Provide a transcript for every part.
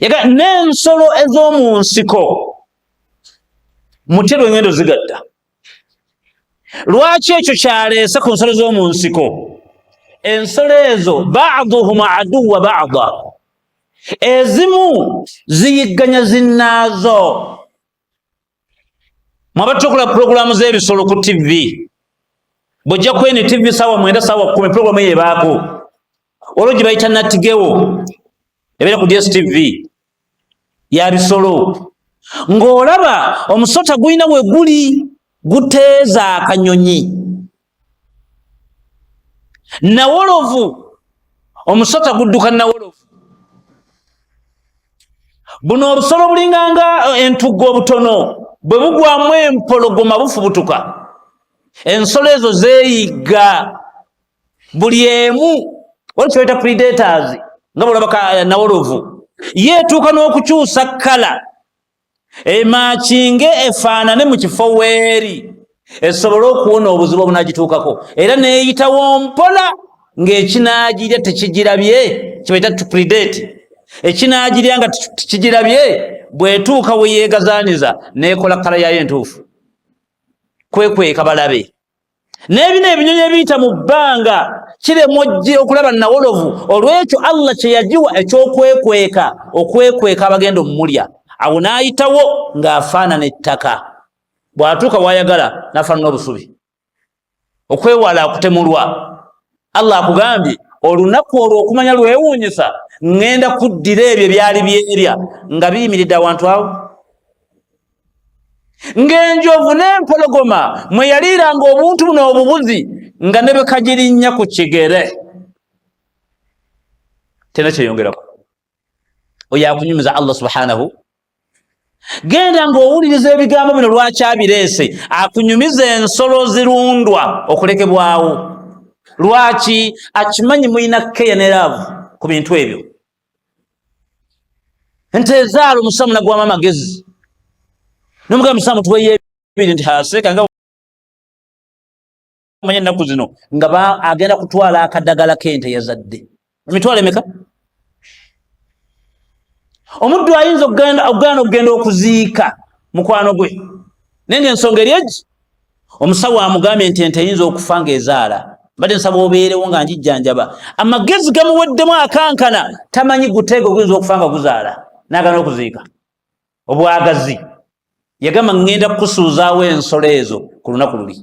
Yaga n'ensolo ez'omu nsiko mutye lwengendo zigatta. Lwaki ekyo kyaleese ku nsolo z'omu nsiko? Ensolo ezo baduhum aduwa bada, ezimu ziyigganya zinnaazo. Mwabadde tukola pulogulaamu z'ebisolo ku tv, bw'ojja ku NTV saawa 9, saawa 10, pulogulaamu eyo ebaako olwo gye bayita Natigewo, ebeera ku DStv ya bisolo, ng'olaba omusota gulina we guli guteeza akanyonyi nawolovu, omusota gudduka nawolovu. Buno obusolo bulinganga entugga obutono, bwe bugwamu empologoma bufubutuka. Ensolo ezo zeeyigga buli emu, wali kyoyita predators, nga bwolaba nawolovu ye etuuka n'okukyusa kkala emakinge efaanane mu kifo weeri esobole okuwona obuzibu obunagituukako, era neeyitawo mpola ng'ekinaagirya tekigirabye, kibaita to predate. Ekinaagirya nga tekigirabye, bw'etuuka we yeegazaaniza n'ekola kkala yayo entuufu kwekweka balabe. N'ebino ebinyonyi ebiyita mu bbanga kiremwa okulaba nawolovu olw'ekyo Allah kye yagiwa eky'okwekweka, okwekweka abagenda omumulya. Awo n'ayitawo ng'afaanana ettaka, bw'atuuka w'ayagala n'afaanana obusubi okwewala okutemulwa. Allah akugambye olunaku olwo okumanya lwewuunyisa, ŋŋenda kuddira ebyo byali byerya nga biyimiridde awantu awo, ng'enjovu n'empologoma mwe yaliiranga obuntu buno obubuzi, nga ne bwe kagirinnya ku kigere tena kyeyongerako. Oyo akunyumiza Allah subhanahu. Genda ng'owuliriza ebigambo bino, lwaki abireese? Akunyumiza ensolo zirundwa okulekebwawo. Lwaki? Akimanyi mulina keya ne laavu ku bintu ebyo. Nte ezaala omusamu nagwamu amagezi nomugamba, musamu, tuweyo ebiri, nti haseeka nga manya ennaku zino nga agenda kutwala akadagala k'ente yazadde emitwalo emeka. Omuddu ayinza okugaana okugenda okuziika mukwano gwe, naye nga ensonga eri egi, omusawo amugambye nti ente eyinza okufa ng'ezaala, mbadde nsaba obeerewo nga njijjanjaba. Amagezi gamuweddemu, akankana, tamanyi guteego guyinza okufa nga guzaala, n'agaana okuziika. Obwagazi yagamba, ŋŋenda kukusuuzaawo ensolo ezo ku lunaku luli,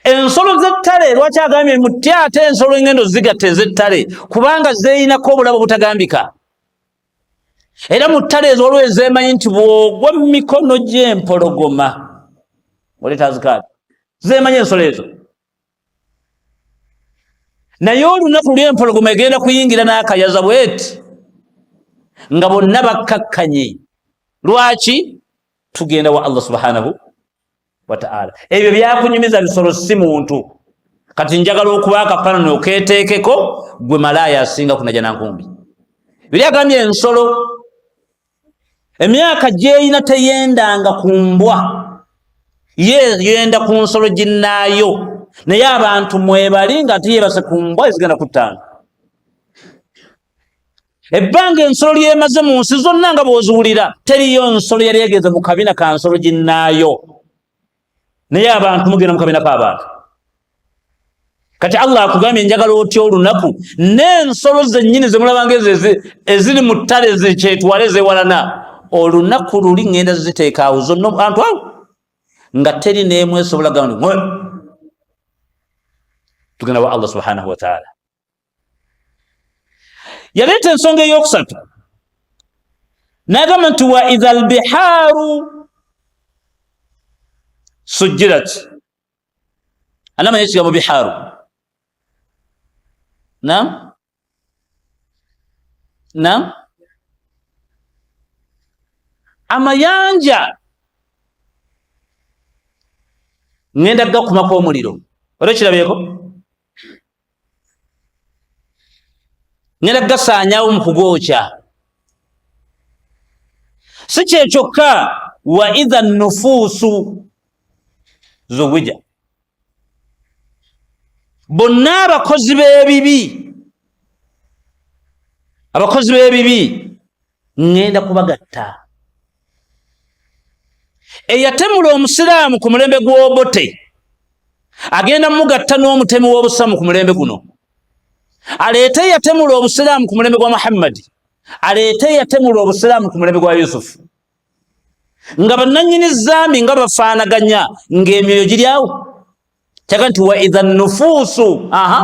ensolo z'ettale. Lwaki agambye muty ate ensolo engendo zigatta ez'ettale? Kubanga zeeyinako obulabo obutagambika, era mu ttale ezo waliwo ezeemanyi nti bw'ogwa mu mikono gy'empologoma oleeta azikaadi. Zeemanyi ensolo ezo, naye olunaku luli empologoma egenda kuyingira n'akayaza bweti nga bonna bakkakkanye. Lwaki? Tugenda wa Allah subhanahu wataala. Ebyo byakunyumiza bisolo, si muntu. Kati njagala okuba akafaanani oketeekeko gwe malaaya asinga kunaja nankumbi. Biri agambye ensolo emyaka gyeyina teyendanga ku mbwa, ye yenda ku nsolo ginnaayo, naye abantu mwebali nga tiyebase ku mbwa ezigenda kuttaano. Ebbanga ensolo lyemaze mu nsi zonna nga bw'oziwulira, teriyo nsolo yali egenze mu kabina ka nsolo ginnaayo, naye abantu mugenda mu kabina k'abantu. Kati Allah akugambye, njagala otya olunaku n'ensolo zennyini zemulabanga ezo eziri mu ttale zekyetwale ezewalana, olunaku luli ŋŋenda ziteekaawo zonna antu awo nga teri n'emu esobola gamba nti tugenda wa Allah subhanahu wataala. Yaleeta ensonga eyokusatu n'agamba nti wa idha albihaaru sujjirat. Anamanya ekigambo bihaaru? Nam, nam, amayanja ŋŋenda gakumako omuliro. Era okirabyeko, ŋŋenda kugasaanyawo mu kugookya. Si kyekyokka, wa idha nufuusu zuwija, bonna abakozi b'ebibi. Abakozi b'ebibi ŋŋenda kubagatta. Eyatemula omusiraamu ku mulembe gw'Obote agenda mugatta n'omutemi w'obusiraamu ku mulembe guno. Aleete eyatemula obusiraamu ku mulembe gwa Muhammadi, aleete eyatemula obusiraamu ku mulembe gwa Yusufu, nga bannannyini zambi nga bafaanaganya, ng'emyoyo giri awo. Kyaga nti wa idha nufuusu aha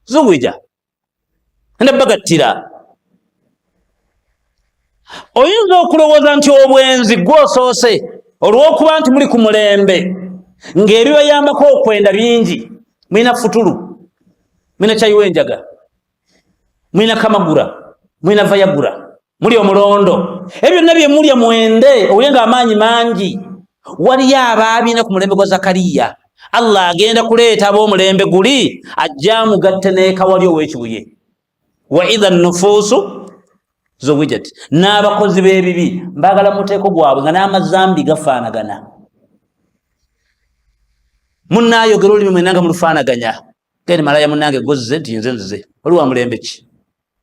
zuwija, enda bagattira. Oyinza okulowooza nti obwenzi gwosoose olw'okuba nti muli ku mulembe ng'ebibayambako okwenda bingi, mulina futulu, mulina kyayiwa enjaga, mulina kamagura, mulina vayagura, muli omulondo, ebyo byonna bye mulya mwende owulye nga amaanyi mangi. Waliyo abaabina ku mulembe gwa Zakariya. Allah agenda kuleeta ab'omulembe guli ajja amugatte n'ekawali ow'ekibuye. Wa idha nufuusu zuwijat, n'abakozi b'ebibi mbaagala muteeko gwabwe nga n'amazambi gafaanagana. Munaayogera olulimi mwena nga mulufaanaganya. Gende malaya munange, gozze nti nze nzize oli wa mulembe ki?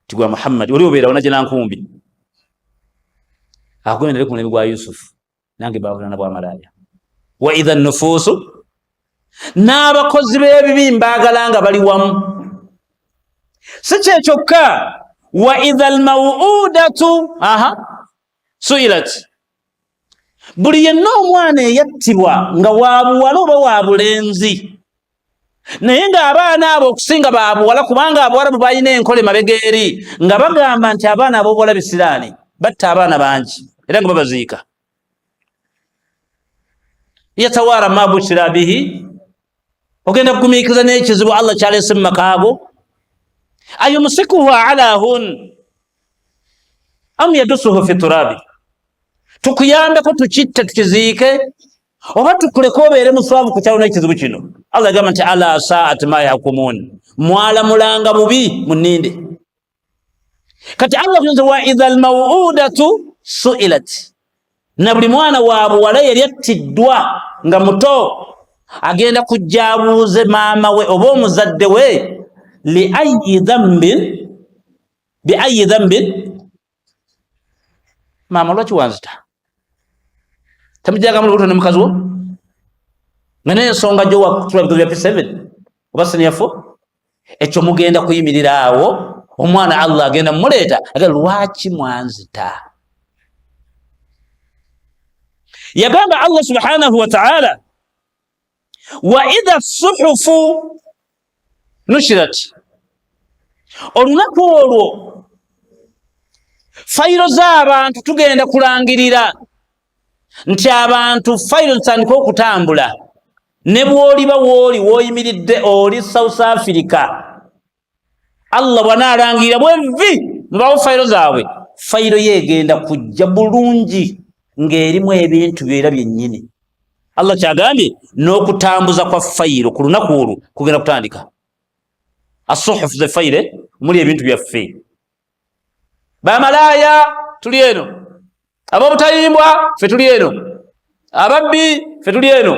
Ti gwa Muhammadi. Oli obeera wona gyenankumbi akugenda nali ku mulembe gwa Yusufu, nange bavunana bwa malaaya. Wa idha nufuusu, n'abakozi b'ebibi mbaagala nga bali wamu. Si kyekyokka, wa idha almawudatu aha suilat, buli yenna omwana eyattibwa nga wa buwala oba wa bulenzi, naye ng'abaana abo okusinga ba buwala, kubanga abawarabu balina enkola emabega eri nga bagamba nti abaana ab'obuwala bisiraani, batta abaana bangi era nga babaziika. Yatawaara ma bushira bihi, ogenda kugumiikiriza n'ekizibu Allah kyaleese mu makaago. Ayumsikuhu ala hun am yadusuhu fi turabi, tukuyambeko tukitte tukiziike oba tukuleke obeere muswavu ku kyalo n'ekizibu kino. Allah yagamba nti ala saat ma yahkumun, mwalamulanga bubi, muninde. Kati Allah nti wa idha almawudatu suilat, na buli mwana wa buwala yali attiddwa nga muto agenda kujja abuuze maama we oba omuzadde we, li ayi dhambin, bi ayi dhambin, maama lwaki wanzita? Temujjagamu lubuto ne mukazi wo nga n'ensonga gyowatula bigezo bya P7 oba senior 4. Ekyo mugenda kuyimirira awo, omwana Allah agenda mumuleeta aga lwaki mwanzita? Yagamba Allah subhanahu wa ta'ala, wa idha suhufu nushirat, olunaku olwo fayiro z'abantu tugenda kulangirira nti abantu fayiro zitandika okutambula. Ne bw'oliba wooli w'oyimiridde oli South Africa, Allah bw'anaalangirira bwevi mubawo fayiro zaabwe, fayiro ye egenda kujja bulungi ng'erimu ebintu byera byennyini. Allah kyagambye n'okutambuza kwa fayiro ku lunaku olwo kugenda kutandika. Asuhufu ze fayire muli ebintu byaffe. Bamalaaya tuli eno, ab'obutayimbwa ffe tuli eno, ababbi ffe tuli eno,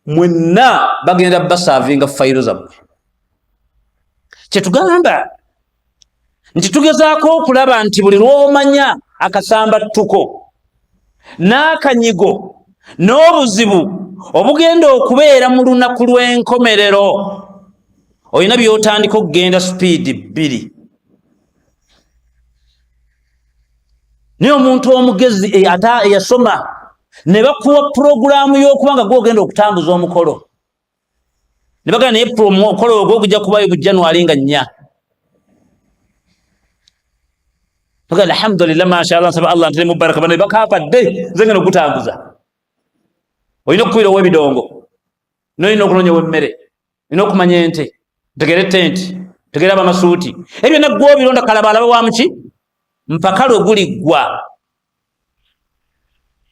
mwenna bagenda basaavinga fayiro zammwe. Kyetugamba nti tugezaako okulaba nti buli lw'omanya akasambattuko n'akanyigo n'obuzibu obugenda okubeera mu lunaku lw'enkomerero, olina by'otandika okugenda sipiidi bbiri. Naye omuntu omugezi eyasoma ne bakuwa pulogulaamu y'okuba nga gwogenda okutambuza omukolo, ne bagamba naye omukolo ogwo gujja kubayo mu January nga 4. Bagamba alhamdulillah, mashallah, nsaba Allah ntere mubaraka, bano bakampadde nze ngenda okugutambuza. Olina okukubira ow'ebidongo, nolina okunoonya ow'emmere, olina okumanya ente, ntegere tenti, ntegere abamasuuti, ebyo byonna gwobironda kalabalaba wa muki mpaka lwe guliggwa.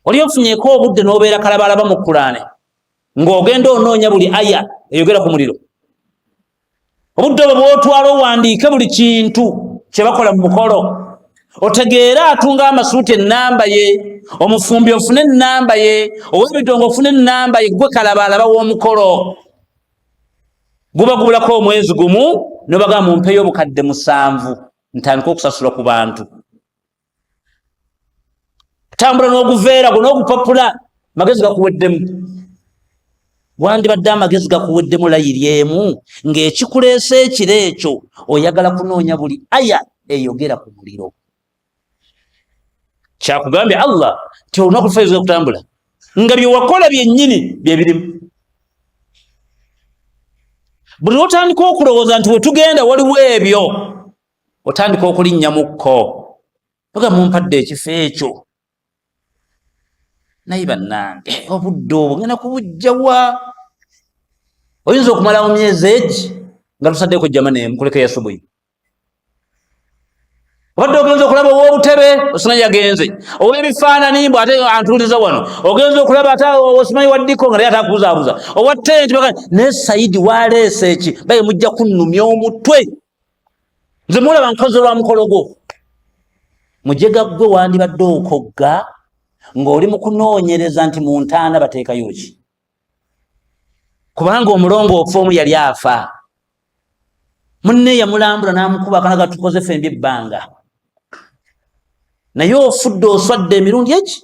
Oli ofunyeeko obudde n'obeera kalabalaba mu Kulaane ng'ogenda onoonya buli aya eyogera ku muliro. Obudde obwo bwotwala owandiike buli kintu kye bakola mu mukolo, otegeere atunga amasuuti ennamba ye, omufumbi ofune ennamba ye, ow'ebidongo ofune ennamba ye, gwe kalabalaba w'omukolo. Guba gubulako omwezi gumu nobagamba mumpeyo obukadde 7. Ntandika okusasula ku bantu, tambula n'oguveera gwo n'ogupapula, magezi gakuweddemu. Wandibadde amagezi gakuweddemu layiri emu ng'ekikuleese ekiro ekyo oyagala kunoonya buli aya eyogera ku muliro. Kyakugambye Allah nti olunaku lufayiza okutambula nga byewakola byennyini byebirimu. Buli lwotandika okulowooza nti wetugenda waliwo ebyo, otandika okulinnyamukko oga mumpadde ekifo ekyo, naye bannange obudde obwo ngenda kubujjawa? Oyinza okumalawo myezi egi nga tusaddeko jama nemukuleka yasubuyi. Obadde ogenza okulaba ow'obutebe, osimanyi yagenze, ow'ebifaananyi mbu ate antuuliza wano, ogenza okulaba ate osimanyi waddiko nga naye ate akubuzaabuza, owa tenti naye Saidi waleese eki baye mujja kunnumya omutwe. Nze mulaba nkoze lwa mukolo gwo mujega ggwe wandibadde okogga ng'oli mu kunoonyereza nti mu ntaana bateekayo ki, kubanga omulongoofu omu yali afa, munne yamulambula n'amukuba akanaga tukoze fembi ebbanga, naye ofudde oswadde emirundi egi,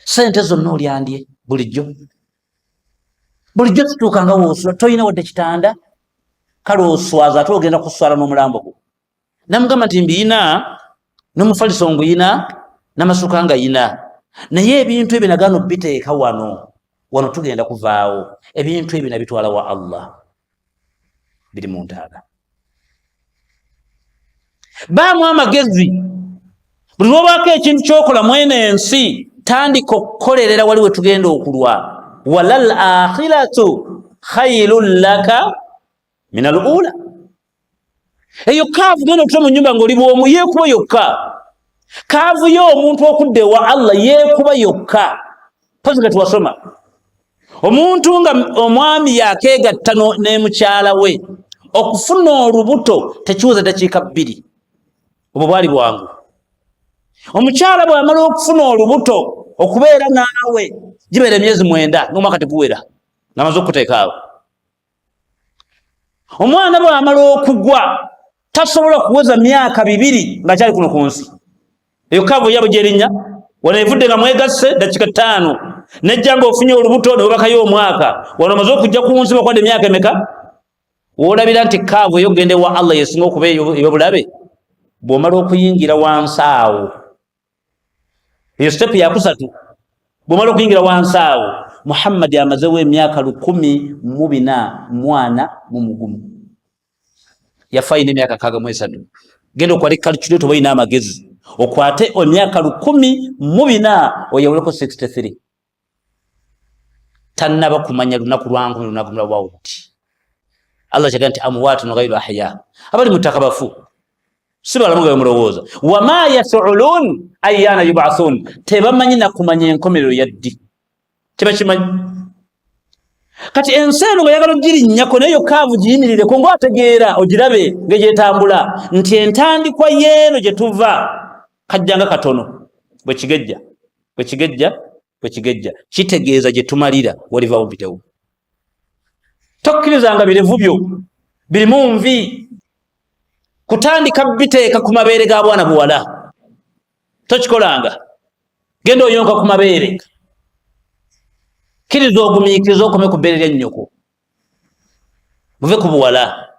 sente zonna olyandye bulijjo bulijjo tutuuka nga woosula tolina wadde kitanda, kale oswaza ate ogenda kuswala n'omulambo gwo. Namugamba nti mbiyina n'omufaliso nguyina n'amasuka nga yina, naye ebintu ebyo nagaana obiteeka wano, wano tugenda kuvaawo, ebintu ebyo nabitwala wa Allah, biri mu ntaana. Baamu amagezi, buli lwobaako ekintu kyokola mwene ensi, tandika okukolerera wali wetugenda okulwa. Walal akhiratu khairun laka min al ula. Eyo kaavu genda okutula mu nyumba ngaoli bwomu, yeekuba yokka. Kaavu yo omuntu okudda ewa Allah yeekuba yokka. Pozi nga tuwasoma omuntu nga omwami yakeegatta ne mukyala we, okufuna olubuto tekiweza dakiika 2, obwo bwali bwangu. Omukyala bw'amala okufuna olubuto okubeera naawe gibeera emyezi 9 n'omwaka teguwera ng'amaze okukuteeka awo. Omwana bw'amala okugwa tasobola kuweza myaka 2 ng'akyali kuno ku nsi. Eyo kaavu yabo gyerinnya wano evudde nga mwegasse dakiika 5 nejja ng'ofunye olubuto ne webakayo omwaka, wano omaze okujja ku nsi bakwadde emyaka emeka? Woolabira nti kaavu eyo okugenda ewa Allah yesinga okuba ey'obulabe bw'omala okuyingira wansi awo. Eyo sitepu yakusatu. Bw'omala okuyingira wansi awo, Muhammadi amazewo emyaka 1400 mwana mu mugumu, yafa ayina emyaka 63. Genda okwate calculator oba olina amagezi, okwate emyaka 1400 oyawuleko 63. Tannaba kumanya lunaku lwankumi lunaku lwawuti. Allah kyaga nti amuwaatun ghairu ahya, abali mu ttaka bafu, si balamu nga bemulowooza. Wama yasulun ayana yubathun, tebamanyi nakumanya enkomerero yaddi, tebakimanyi. Kati ensi eno nga yagala ogirinnyako, naye yokaavu giyimirireko ng'ategeera ogirabe ng'egyetambula nti entandikwa yeeno gye tuva kajjanga katono bwe kigejja bwe kigejja bwe kigejja, kitegeeza gye tumalira walivawo mpitewo. Tokkirizanga birevu byo birimu nvi kutandika biteeka ku mabeere ga bwana buwala, tokikolanga. Genda oyonka ku mabeere, kkiriza ogumiikiriza okome ku bbeere lya nnyoko, muve ku buwala.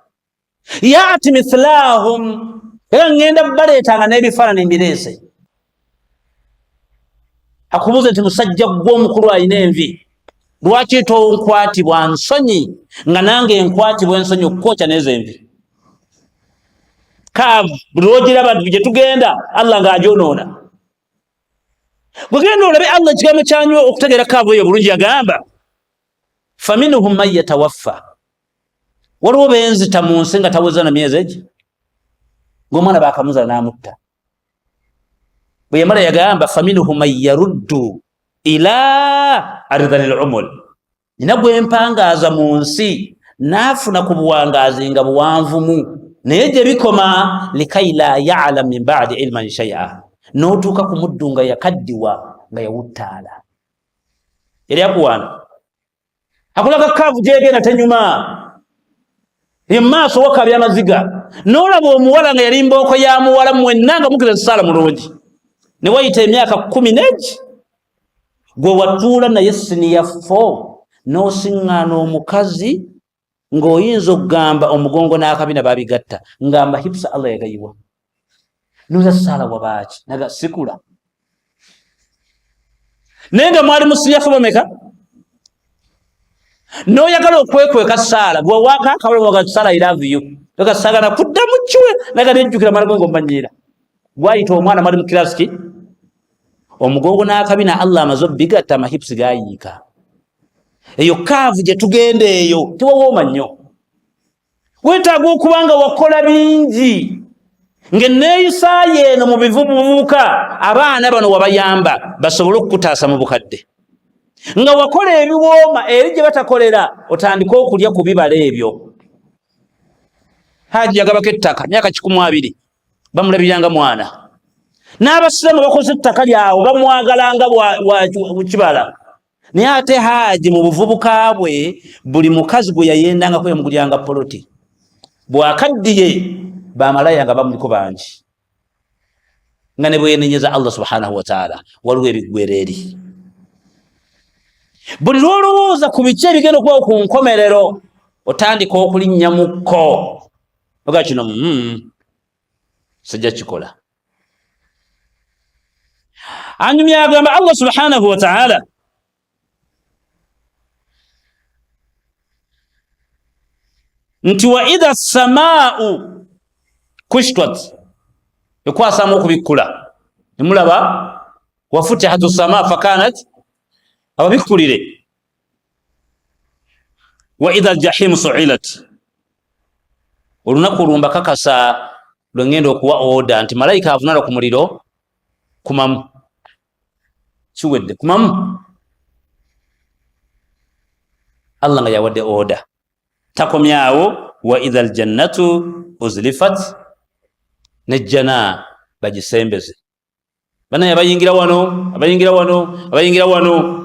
Yati mithlahum, era ŋŋenda baleetanga n'ebifaananyi mbireese. Akubuuze nti musajja ggwe omukulu alina envi, lwaki tonkwatibwa nsonyi nga nange nkwatibwa ensonyi okukwokya n'ezo envi? Kaavu buli lwogiraba gye tugenda Allah ng'agyonoona. Bwegenda olabe Allah ekigambo kyanywa okutegeera kaavu eyo bulungi, yagamba faminuhum man yatawaffa, waliwo benzita mu nsi nga taweza na myezi egi ng'omwana bakamuzala n'amutta. Bwe yamala yagamba faminuhum man yaruddu ila ardhali lumul, nina gwe mpangaaza mu nsi n'afuna ku buwangaazi nga buwanvumu, naye gye bikoma likai la yalam min badi ilman shaia, n'otuuka ku muddu nga yakaddiwa nga yawuttaala. Yali akuwaana akulaga kaavu gyegenda tenyuma. Emaaso wakabya amaziga n'olaba omuwala nga yali mbooko ya muwala, mwenna nga mukira esaala mulungi, ne wayita emyaka 10 n'egi gwe watuula naye siniya 4 n'osiŋŋaana omukazi ng'oyinza okugamba omugongo n'akabina babigatta, ngamba hipusa Allah yagayiwa noza saala wabaaki naga sikula, naye nga mwali musiyafu bameka n'oyagala okwekweka saala gwe waka saala I love you ogasagana kuddamu kiwe naga nejjukira mala gwe ng'omanyiira gwayita omwana mwali mu kirasi ki omugongo n'akabina Allah amaze obigatta amahipusi gayiika. Eyo kaavu gye tugenda eyo tewawooma nnyo, weetaaga okuba nga wakola bingi ng'enneeyisaayo eno mu bivubuka, abaana bano wabayamba basobole okukutaasa mu bukadde, nga wakola ebiwooma eri gye batakolera, otandike okulya ku bibala ebyo. Haji yagabako ettaka myaka 120, bamulabiranga mwana, n'abasiraamu bakoze ettaka lyawo bamwagalanga kibala. Naye ate Haji mu buvubuka bwe buli mukazi gwe yayendangako yamugulyanga poloti, bwakaddiye bamalaya nga bamuliko bangi, nga ne bweyenenyeza Allah subhanahu wataala waliwo ebiggwera eri. Buli lwolowooza ku biki ebigenda okubawo ku nkomerero, otandika okulinnyamukko oga kino sijja kikola. Anyumya agamba Allah subhanahu wataala nti wa idha samaau kushtwat, ekwasamu okubikkula nemulaba wafutihatu sama fakanat ababikkulire, wa idha aljahimu suilat, olunaku olumba kakasa lwengenda okuwa oda nti malayika avunala ku muliro kumamu, kiwedde kumamu. Allah nga yawadde oda takomyawo, wa idha aljannatu uzlifat, nejjana bagisembeze banaye abayingira wano, abayingira wano, abayingira wano.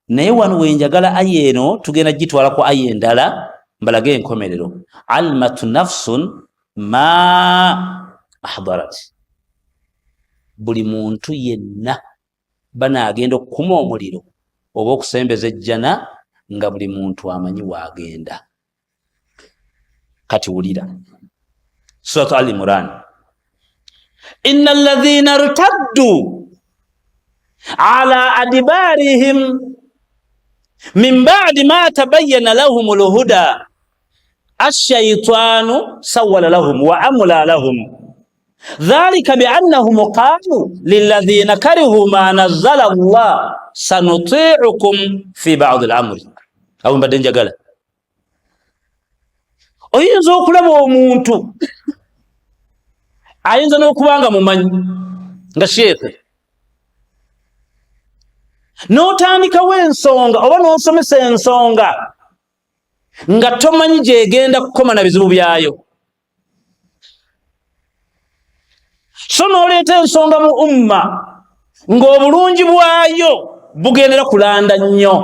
Naye wano wenjagala aya eno tugenda gitwala ku aya endala mbalage enkomerero. Almatu nafsun ma ahdarat, buli muntu yenna banaagenda okukuma omuliro oba okusembeza ejjana nga buli muntu amanyi waagenda. Kati wulira Suratu Al Imran, inna alladhina rtaddu ala adbarihim min ba'di ma tabayyana lahum lhuda ashaitanu sawala lahum wa amla lahum dhalika biannahum qalu lilladhina karihu ma nazzala Allah sanuti'ukum fi ba'd al-amri. Awo mbadde njagala oyinza okulaba omuntu ayinza n'okuba nga mumanyi nga sheekhe, n'otandikawo ensonga oba n'osomesa ensonga nga tomanyi gyegenda kukoma na bizibu byayo, so n'oleeta ensonga mu umma ng'obulungi bwayo bugendera kulanda nnyo,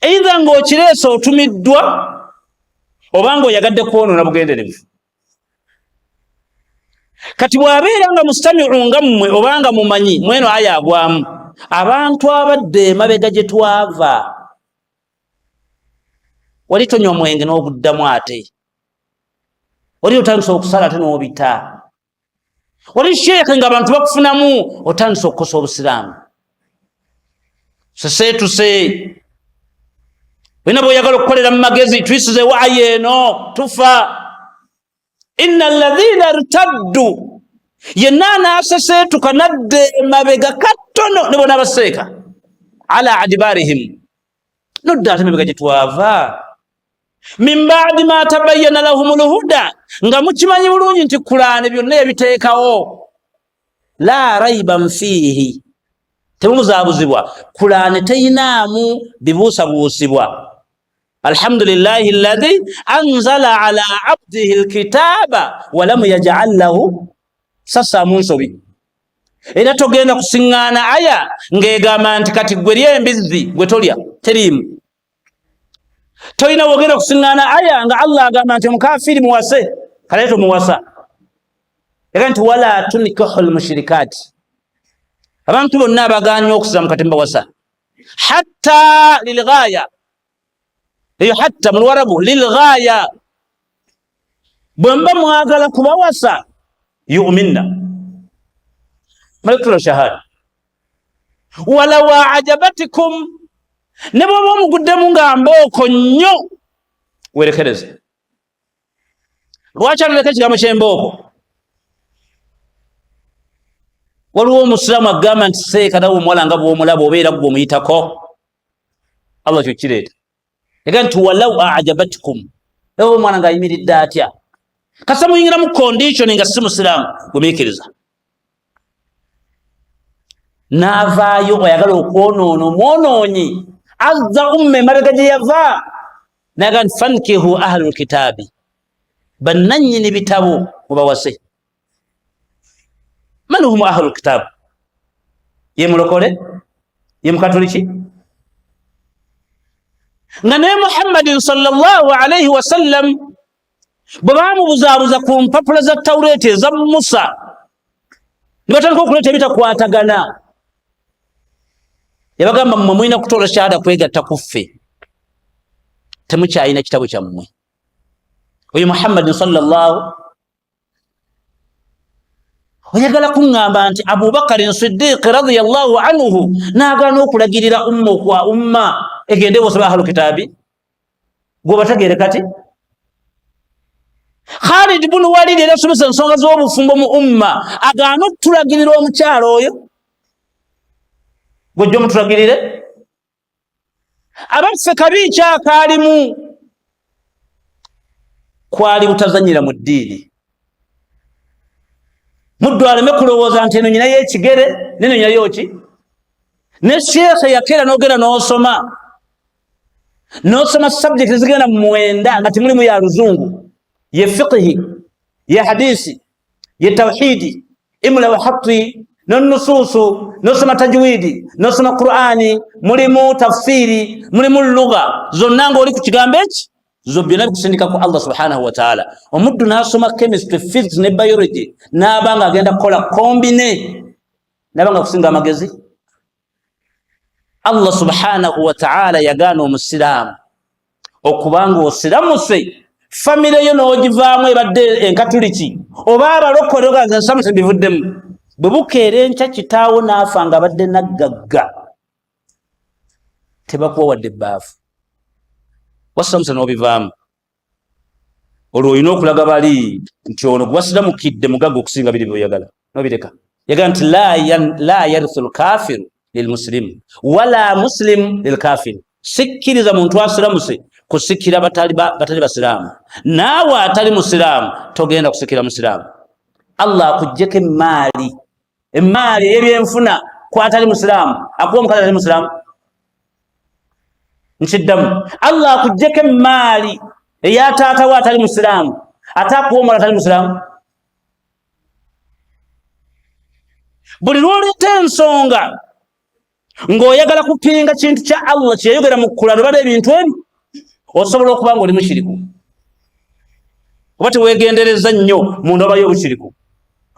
eitha ng'okireese otumiddwa oba ng'oyagadde kwonoona bugenderevu. Kati bw'abeera nga mustamiu nga mmwe oba nga mumanyi mweno aya agwamu abantu abadde emabega gye twava, wali tonywa mwenge n'oguddamu, ate wali otandise okusala ate n'obita, wali sheekhe nga abantu bakufunamu otandise okukosa obusiraamu, seseetuse olina bweoyagala okukolera mu magezi, tuyisizewo aya eno tufa. Inna alladhina rtaddu, yenna anaaseseetuka nadda emabega katono ne bona baseeka ala adbarihim, nodda ate mabega gye twava, min badi ma tabayyana lahum lhuda, nga mukimanyi bulungi nti Kulaani byonna yabiteekawo, la raiba fiihi, temumuzaabuzibwa, Kulaani teyinaamu bibuusabuusibwa. Alhamdulillahi alladhi anzala ala abdihi alkitaba walam yaj'al lahu sasaamu nsobi. Era togenda kusiŋŋaana aya ng'egamba nti kati gwe lya embizzi gwe tolya, teriimu. Tolina wogenda okusiŋŋaana aya nga Allah agamba nti omukafiiri muwase, kale tomuwasa. Era nti wala tunkihu lmushirikaati, abantu bonna abagaanye okusiramuka tembawasa hatta lilghaya. Eyo hatta mu luwarabu lilghaya, bwe mba mwagala kubawasa yuminna malekutula shahada walaw ajabatikum, ne bwoba omuguddemu nga mbooko nnyo werekereze. Lwaki aleka ekigambo kyembooko? Waliwo omusiraamu agamba nti seeka nawe omuwala nga bwomulaba obeera gwe omuyitako. Allah kyo kireeta ega nti walau ajabatkum, ewe omwana ng'ayimiridde atya, kasa muyingira mu condition nga si musiraamu, gumiikiriza n'avaayo oyagala okwonoona omwonoonyi azza umma emabega gye yava naga nti fankihu ahlu lkitaabi, bannannyini bitabo mubawase. Man hum ahlu lkitaabu? Ye mulokole, ye mukatuliki? Nga naye Muhammadin sallallahu alaihi wasallam bwe bamubuzaabuza ku mpapula za Tawuleeti eza Musa ne batandika okuleeta ebitakwatagana, yabagamba mmwe mulina kutoola shahada kwegatta ku ffe, temukyalina kitabo kyammwe. Oyo Muhammadin sallallahu, oyagala kuŋŋamba nti Abubakarin Sidiiki radiallahu anhu n'agaana okulagirira umma okwa umma egende bosaba ahlu kitaabi gwebategeere? Kati Khalid bunu Walid era asomesa ensonga z'obufumbo mu umma agaana okutulagirira omukyalo oyo gwejja omutulagirire. Abaffe, kabi kyakaalimu kwali butazanyira mu ddiini. Muddu aleme kulowooza nti eno nyinayo ekigere neno nyinayo ki ne sheekhe yakeera n'ogenda n'osoma n'osoma subject zigenda mu mwenda nga temulimu ya luzungu, ye fiqhi, ye hadisi, ye tawhidi, imla wa hati nonusuusu, nosoma tajwidi, nosoma Qur'ani, mulimu tafsiri, mulimu lugha zonna ngaoli ku kigambo eki zo byonna bikusindika ku Allah subhanahu wataala. Omuddu n'asoma chemistry, physics ne biology n'aba nga agenda kukola kombine n'aba nga kusinga amagezi. Allah subhanahu wataala yagaana omusiraamu okubanga osiramuse famire yo n'ogivaamu ebadde enkatuliki oba abalokole oganze nsamuse mbivuddemu. Bwe bukeera enkya kitaawo n'afa nga abadde naggagga, tebakuwa wadde ebbaafu, wasiramuse n'obivaamu. Olwo olina okulaga bali nti ono gwasiramukidde mugagga okusinga biri byoyagala nobireka. Yagamba nti la yarithu lkafiru lilmusilimu wala musilimu lilkafiru, sikkiriza muntu asiramuse kusikira batali basiraamu, naawe atali musiraamu togenda kusikira musiraamu. Allah akugjeko emaali, emaali ey'ebyenfuna kwatali musiraamu, akuwa omukazi atali musiraamu. Nkiddamu, Allah akugjeko emaali eya taata we atali musiraamu, ate akuwa omuwala atali musiraamu. Buli lwoleeta ensonga ng'oyagala kupinga kintu kya Allah kyeyayogera mu Kulano bala ebintu ebi, osobola okuba nga oli mushiriku oba tewegendereza nnyo munda obayo obushiriku,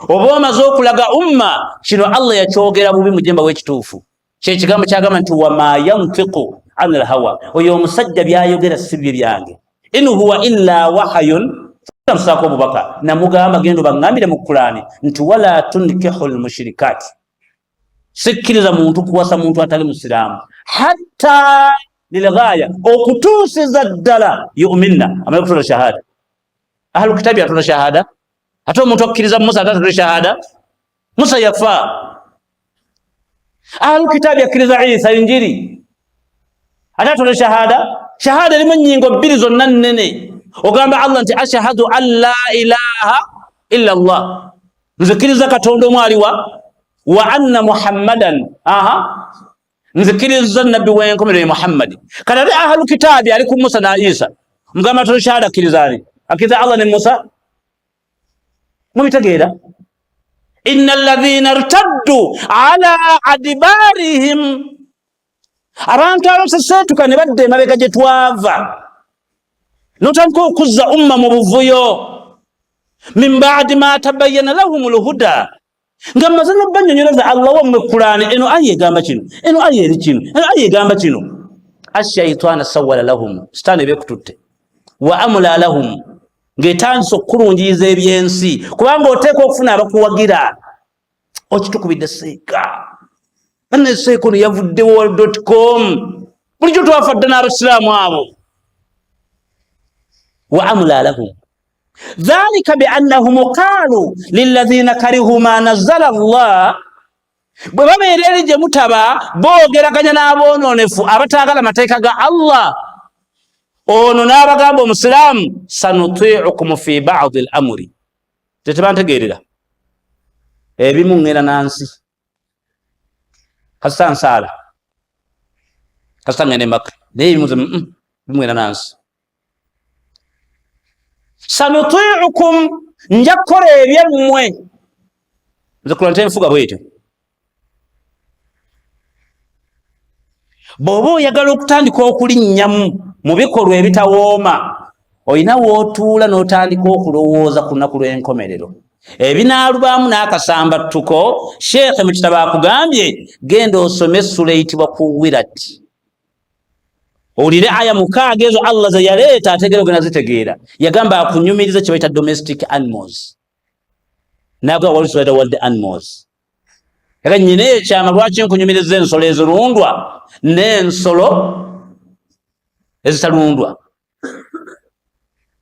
oba omaze okulaga umma kino Allah yakyogera bubi. Mujemba w'ekituufu kyekigambo kyagamba nti wama yantiku ani lhawa, oyo omusajja byayogera si bye byange, in huwa illa wahayun musaako obubaka. Namugamba genda obaŋŋambire mu Kulaani nti wala tunkihu lmushirikaati, sikkiriza muntu kuwasa muntu atali musiraamu hatta lilghaya, okutuusiza ddala yuminna, amale kutola shahada. Ahlu kitabi atola shahada, ate omuntu akkiriza Musa ate atola shahada? Musa yafa. Ahlu kitabi akkiriza Isa, injiri, ate atola shahada? Shahada erimu ennyingo bbiri zonna nnene. Ogamba Allah nti ashhadu an la ilaha illa Allah, nzikiriza Katonda omu aliwa, wa anna Muhammadan, aha, nzikiriza nabbi w'enkomerero ye Muhammadi. Kati ate ahlu kitaabi ali ku Musa na Isa, mugamba tola shahada, akkiriza ani? Akkiriza Allah ne Musa? Mubitegeera? Inna alladhina irtaddu ala adbarihim, abantu abaseseetuka ne badda emabega gye twava. Notandika okuzza umma mu buvuyo min baadi ma tabayana lahum lhuda, nga mmaze nobanyonyoleza Allah wammwe Kulaani, eno aya egamba kino, eno aya eri kino, eno aya egamba kino. Ashaitaana sawala lahum, sitaani ebekututte, wa amula lahum, ng'etandise okukulungiyiza ebyensi, kubanga oteeka okufuna abakuwagira. Okitukubidde seeka banne, seeka ono yavuddewo dot com, bulijjo twafa dda n'abasiraamu abo. Wa amula lahum dhalika biannahum qaalu lilladhina karihu ma nazzala Allah. Bwe babeera eri gye mutaba boogeraganya n'aboonoonefu abataagala mateeka ga Allah, ono n'abagamba omusiraamu, sanutiukum fi badi l amuri. Tetebantegeerera ebimu, ŋŋenda nansi kasita nsaala, kasita ŋŋenda emakka, naye ebimu bimugenda nansi. Sanutiukum, nja kukola ebyammwe. Nze kula ntenfuga bwetyo. Bw'oba oyagala okutandika okulinnyamu mu bikolwa ebitawooma, olina w'otuula n'otandika okulowooza ku lunaku lw'enkomerero ebinaalubaamu n'akasambattuko. Sheekhe mu kitabo akugambye, genda osome essula eyitibwa Kuwirati, owulire aya 6 ezo Allah ze yaleeta, ategeera ogenda zitegeera. Yagamba akunyumiriza kye bayita domestic animals, nagamba waliwo kye bayita wild animals. Era nyina ekyama lwaki nkunyumiriza ensolo ezirundwa n'ensolo ezitalundwa.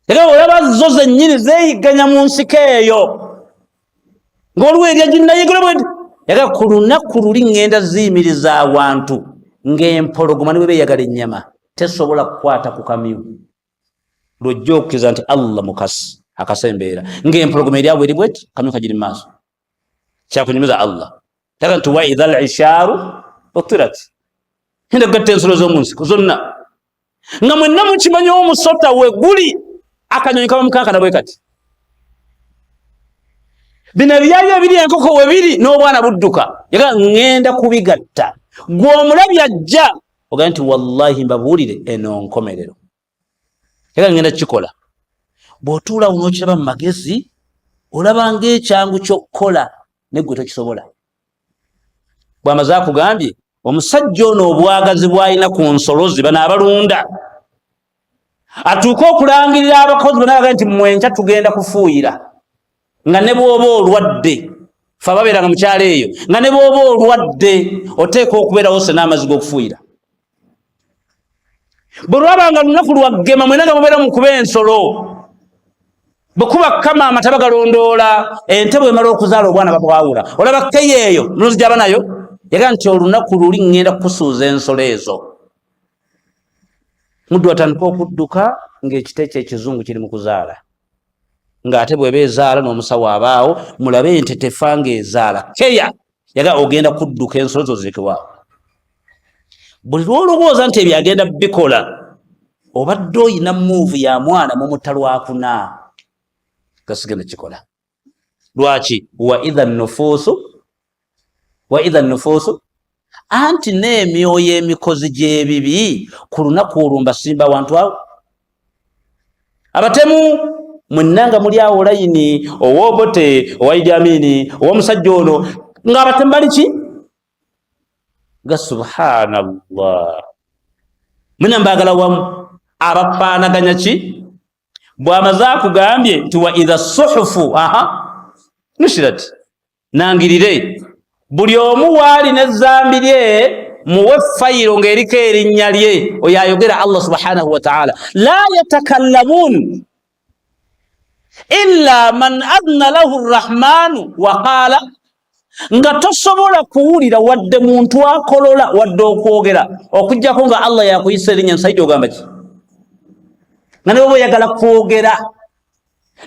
Era olaba zo zennyini zeeyigganya mu nsiko eyo, ng'oliwo erya ginnayigula bwe. Era ku lunaku luli ŋŋenda ziyimiriza awantu ng'empologoma ne bwe beeyagala ennyama tesobola kukwata ku kamyu. Lwojja okukkiriza nti Allah mukasi akasa embeera, ng'empologoma eri awo eri bweti, kamyu kagiri mu maaso. Kyakunyumiza Allah taga nti wa idha lisharu utirat, ngenda kugatta ensolo z'omu nsiko zonna, nga mwenna mukimanyi omusota weguli akanyonyi kaba mukankana bwe kati. Bino ebyayo ebiri enkoko webiri n'obwana budduka. Yaga ŋŋenda kubigatta, gwe omulabi ajja ogambe nti wallahi mbabuulire eno nkomerero. Era ŋŋenda kukikola. Bw'otuulawo n'okiraba mu magezi, olaba ng'ekyangu ky'okukola, naye gwe tokisobola. Bw'amaze akugambye omusajja ono obwagazi bw'alina ku nsolo zi bano abalunda, atuuke okulangirira abakozi bonna bagambye nti mwenkya tugenda kufuuyira, nga ne bw'oba olwadde, fe ababeeranga mu kyalo eyo, nga ne bw'oba olwadde oteeka okubeerawo se n'amazzi g'okufuuyira. Bwe lwabanga lunaku lwaggema, mwena nga mubeera mu kuba ensolo, bwe kuba kama amata bagalondoola, ente bwemala okuzaala obwana babwawula, olaba keyo eyo mulunzi gyaba nayo. Yaga nti olunaku luli ŋŋenda kukusuuza ensolo ezo. Muddu atandika okudduka ng'ekite ekyo ekizungu kiri mu kuzaala, ng'ate bw'eba ezaala n'omusawo abaawo, mulabe ente tefa ng'ezaala. Keya yaga ogenda kudduka ensolo zo zirekewaawo. Buli lw'olowooza nti ebyo agenda bikola, obadde oyina muuvu ya mwana mumutta lwakuna, gasigenda kikola. Lwaki? Wa idha nufuusu, wa idha nufuusu, anti n'emyoyo emikozi gy'ebibi ku lunaku olwo mbasimba wantu awo. Abatemu mwenna nga muli awo layini, owobote, owa Idi Amini, ow'omusajja ono, ng'abatemu bali ki nga subhanallah, mwena mbaagala wamu abafaanaganya ki. Bw'amaze akugambye nti wa idha suhufu aha nushirat, nangirire buli omu waali n'ezzambi lye, muwe fayiro ng'eriko erinnya lye. Oyo ayogera Allah subhanahu wataala, la yatakallamuun illa man adna lahu rrahmanu wa qaala, nga tosobola kuwulira wadde muntu akolola wadde okwogera okuggyako nga Allah yakuyisa erinnya. Musajja ogamba ki? Nga ne bwoba oyagala kwogera,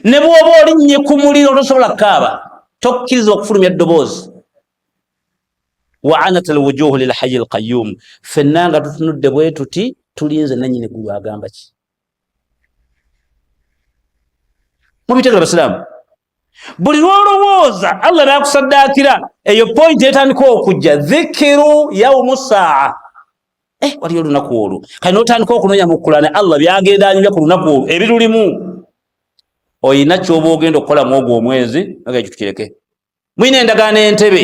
ne bwoba olinnye ku muliro, tosobola kukaaba, tokkiriza okufulumya ddoboozi. Wa anat alwujuhu lilhayi alqayum, ffenna nga tutunudde bwe tuti, tulinze nanyini ggulu agamba ki. Mubitegera basiraamu? Buli lwolowooza Allah nakusaddaakira, eyo point etandika okujja, dhikiru yaumu saa. Eh, waliyo olunaku olwo. Kati n'otandika okunoonya mu Kulaane Allah byagenda anyumya ku lunaku olwo ebirulimu. Olina ky'oba ogenda okukola mu ogwo omwezi, nga ekyo tukireke. Mulina endagaano entebe,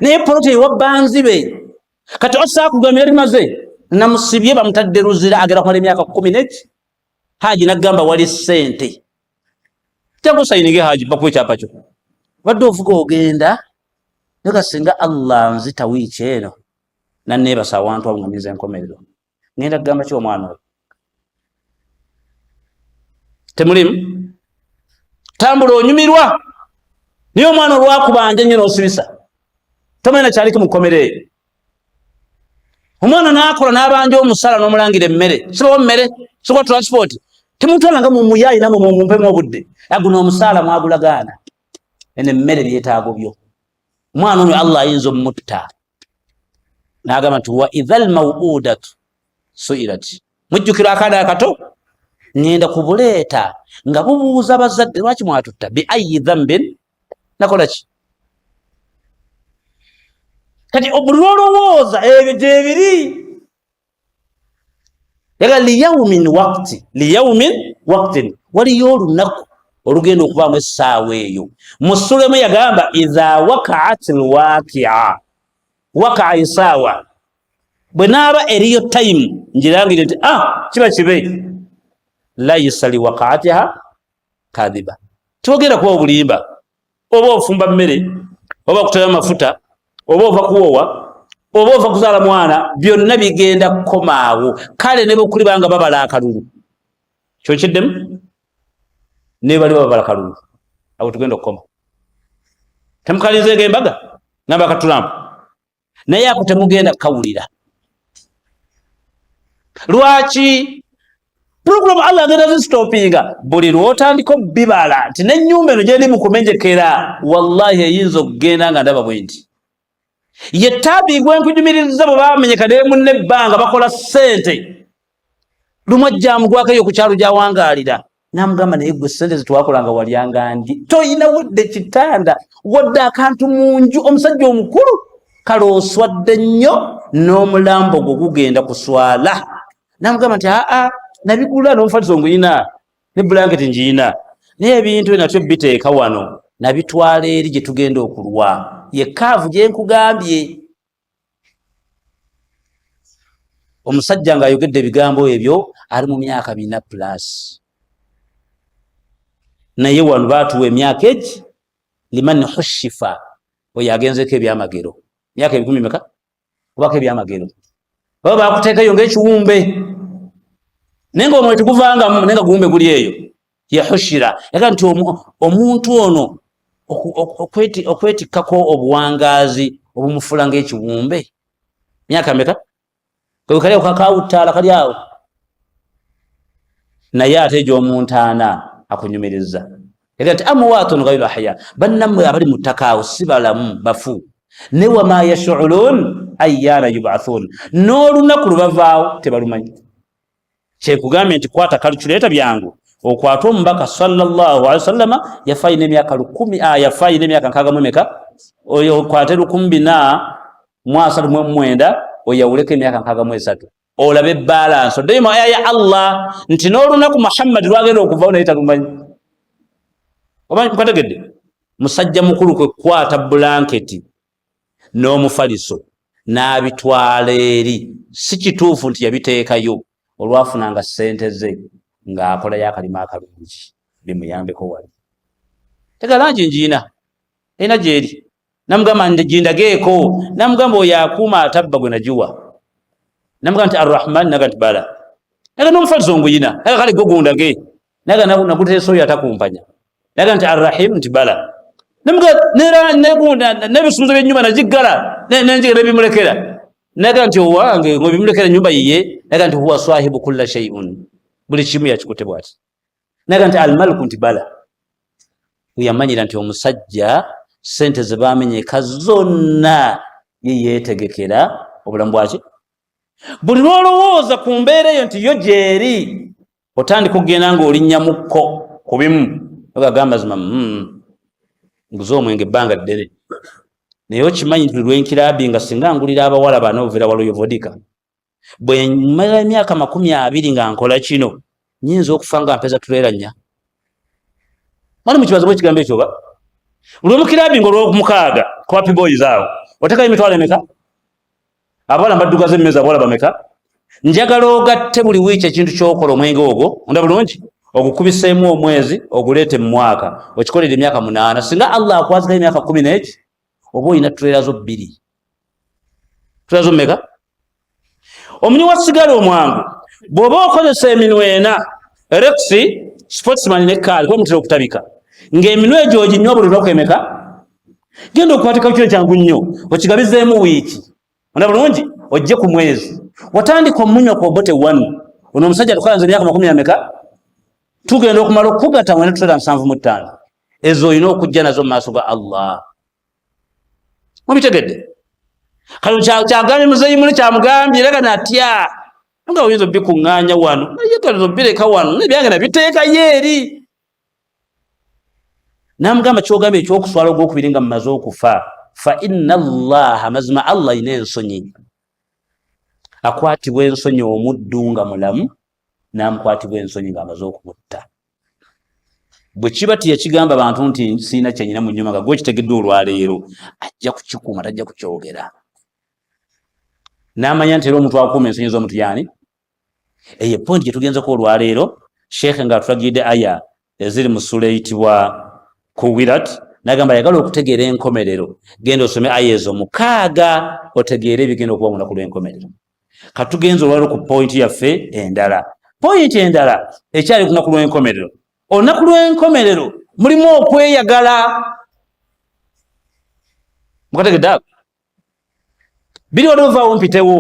naye poloti ewa banzibe. Kati osaa kugambira limaze namusibye bamutadde Luzira, agenda kumala emyaka 10 neki. Haji nagamba wali ssente, jangu osayininge Haji, bakuwa ekyapa kyo. Badde ovuga ogenda naye kasinga Allah nzita wiiki eno naneebasa awantu awo nga ninze enkomerero, ngenda kugamba ki omwana oyo? Temulimu tambula onyumirwa, naye omwana olwakubanja nnyo n'osibisa tomanyi nakyaliko mukomera eyo. Omwana n'akola n'abanja omusala n'omulangira emmere, sibawo mmere, sikuwa transport, temutwalanga mumuyayi namwe mumumpemu obudde. Aguno omusaala mwagulagaana, eno emmere byetaago byo. Omwana oyo Allah ayinza omutta n'agamba nti wa idha lmauudatu suilat. Mujjukira akaana akato ngenda kubuleeta nga bubuuza bazadde, lwaki mwatutta? Bi ayi dhambin nakola ki? Kati buli lwolowooza ebyo gyebiri, yaga liyaumin wakti, liyaumin waktin, waliyo olunaku olugenda okubaamu essaawa eyo. Mu ssula emu yagamba idha wakaat lwakia, wakaa esaawa bwe naaba eriyo time njirangire nti ah, kiba kibe laisa liwakaatiha kadhiba, tiwagenda kuba obulimba. Oba ofumba mmere, oba kutaya mafuta, oba ova kuwowa, oba ova kuzaala mwana, byonna bigenda kukomaawo. Kale ne bwekuliba nga babala akalulu, kyokiddemu, ne bali babala kalulu, awo tugenda okukoma. Temukalinzeego embaga ngamba akatulampu, naye ako temugenda kukawulira. Lwaki pulogulamu Allah agenda zisitopinga buli lwotandika obibala nti nenyumba eno gyendi mukumenjekera, wallahi eyinza okugenda nga ndaba bwe nti ye taabi gwenkunyumiriza bwe bamenyeka naye munne ebbanga bakola ssente. Lumu ajja amugwako eyo ku kyalo gyawangaalira, namugamba, naye gwe sente zetwakolanga walyanga ndi toyina wadde kitanda wadde akantu mu nju, omusajja omukulu, kale oswadde nnyo n'omulambo gwo gugenda kuswala. Namugamba nti aa, nabigula n'omufaliso nguyina ne bulanketi ngiyina, naye ebintu nakyo biteeka wano nabitwala eri gye tugenda okulwa ye kaavu gye nkugambye. Omusajja ng'ayogedde ebigambo ebyo ali mu myaka 400 plus, naye wano baatuwa emyaka egi liman hushifa, oyo agenzeko ebyamagero myaka ebikumi meka kubako ebyamagero, baba bakuteekayo ng'ekiwumbe, naye nga omwoyo teguvangamu, naye nga guwumbe guli eyo yehushira. Yaga nti omuntu ono okwetikkako obuwangaazi obumufuula ng'ekiwumbe myaka meka kali kakawuttaala kali awo, naye ate egy'omuntaana akunyumiriza. Yaga nti amuwaatun gairu ahya, bannammwe abali mu ttaka awo si balamu, bafu, ne wama yashurun ayana yubathun, n'olunaku lwe bavaawo tebalumanyi. Kyekugambye nti kwata calculator byangu okwate omubaka sallallahu alaihi wasallama yafa ayina emyaka 1000, yafa ayina emyaka 60 mu emeka, oyo okwate 1439 oyawuleko emyaka 63 olabe balance, oddeyo mu aya ya Allah nti n'olunaku Muhammadi lwagenda okuvawo naye talumanyi. Oba nkategedde? Musajja mukulu kwe kukwata bulanketi n'omufaliso n'abitwala eri. Si kituufu nti yabiteekayo, olwafunanga ssente ze ng'akolayo akalima akalungi bimuyambeko wali tega langi ngiina erina gyeri. Namugamba gindageeko, namugamba oyo akuuma atabba gwe nagiwa. Namugamba nti Arrahman, naga nti bala, naga n'omufaliso nguyina, naga kale gwe gundage, naga naguteesa oyo atakumpanya, naga nti Arrahim, nti bala, n'ebisumuzo by'ennyumba nagiggala nenjiga nebimulekera, naga nti owange ng'obimulekera ennyumba yiye, naga nti huwa swahibu kulla shay'un, buli kimu yakikutte bwati, naga nti Almaliku, nti bala. Yamanyira nti omusajja sente ze bamenyeka zonna ye yeetegekera obulamu bwaki. Buli lwolowooza ku mbeera eyo nti yo gyeri, otandika okugenda ng'olinnyamuko ku bimu, ogagamba zima nguze omwenge ebbanga ddene, naye okimanyi nti lwenkirabi nga singa ngulira abawala bano overa waloyo vodika. Bwe mmala emyaka 20 nga nkola kino, nyinza okufa nga mpeza tuleera nnya. Mwali mukibazo bwekigambo ekyo oba buli omukirabinga olwokumukaaga ku happy boys awo otekayo emitwalo emeka? Abawala mbaddugaza emmeeza, abawala bameka? Njagala ogatte buli wiiki ekintu kyokola, omwenge ogwo onda bulungi ogukubiseemu omwezi, oguleete mu mwaka, okikolera emyaka 8. Singa Allah akwazikayo emyaka 10 n'eki, oba olina tuleera zo bbiri. Tuleera zo mmeka? Omunywi wa sigala omwangu, bw'oba okozesa eminwe ena, Rex, Sportsman ne kaali, kuba mutera okutabika ng'eminwe egyo oginywa buli lunaku emeka, genda okwatika kino kyangu nnyo, okigabizeemu wiiki ona bulungi, ojje ku mwezi. Watandika omunywa ku obote one, ono omusajja tukalanza emyaka makumi ameka, tugenda okumala okugatta mwena tutera 75. Ezo olina okujja nazo mu maaso ga Allah. Mubitegedde? Kano kyagambye muzeeyi muli kyamugambye era gano atya nga oyinza obikuŋŋaanya wano, naye kano obireka wano, nebyange nabiteekayo eri. Namugamba, kyogambye ekyokuswala ogwokubiri nga mumaze okufa, fa inna Allaha, mazima Allah alina ensonyi, akwatibwa ensonyi omuddu nga mulamu, namukwatibwa ensonyi ng'amaze okumutta. Bwe kiba tiyakigamba bantu nti siina kyenyina mu nyuma, nga gwe kitegeddwa olwaleero, ajja kukikuuma, tajja kukyogera. N'amanya nti era omuntu akuuma ensonyi z'omuntu yaani. Eyo pointi gye tugenzeko olwaleero. Sheekhe ng'atulagiridde aya eziri mu ssula eyitibwa Kuwirat, nagamba ayagala okutegeera enkomerero, genda osome aya ezo 6 otegeere ebigenda okuba mu lunaku lw'enkomerero. Katugenza olwaliro ku pointi yaffe endala. Pointi endala ekyali ku lunaku lw'enkomerero. Olunaku lw'enkomerero mulimu okweyagala. Mukategedde ako? Biri wali ovaawo mpitewo,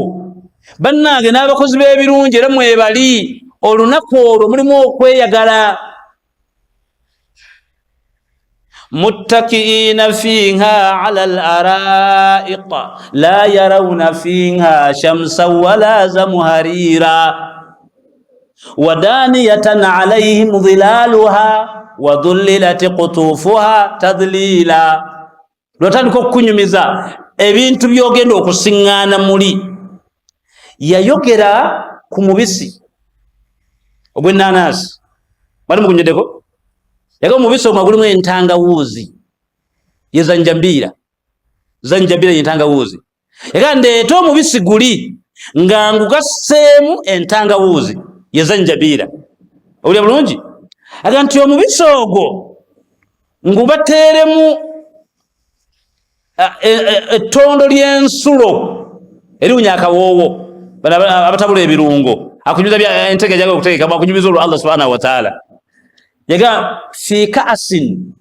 bannange, n'abakozi b'ebirungi era mwebali. Olunaku olwo mulimu okweyagala. Muttakiina fiha ala al-araiq la yarawna fiha shamsa wala zamharira wadaniyatan alayhim dhilaluha wadhullilat qutufuha tadlila. Lwatandika okukunyumiza ebintu byogenda okusiŋŋaana muli. Yayogera ku mubisi ogw'ennaanansi, bali mugunyeddeko, yaga omubisi ogwo gulimu entangawuuzi, ye zanjambiira. Zanjambiira ye entangawuuzi. Yaga ndeete omubisi guli nga ngugasseemu entangawuuzi, ye zanjabiira. Owulira bulungi? Aga nti omubisi ogwo ngubateeremu ettondo ly'ensulo eriwunya akawoowo. Abatabula ebirungo akunyumiza entege jaga okutegeka, akunyumiza olwo Allah subhanahu wataala yaga fi kaasin,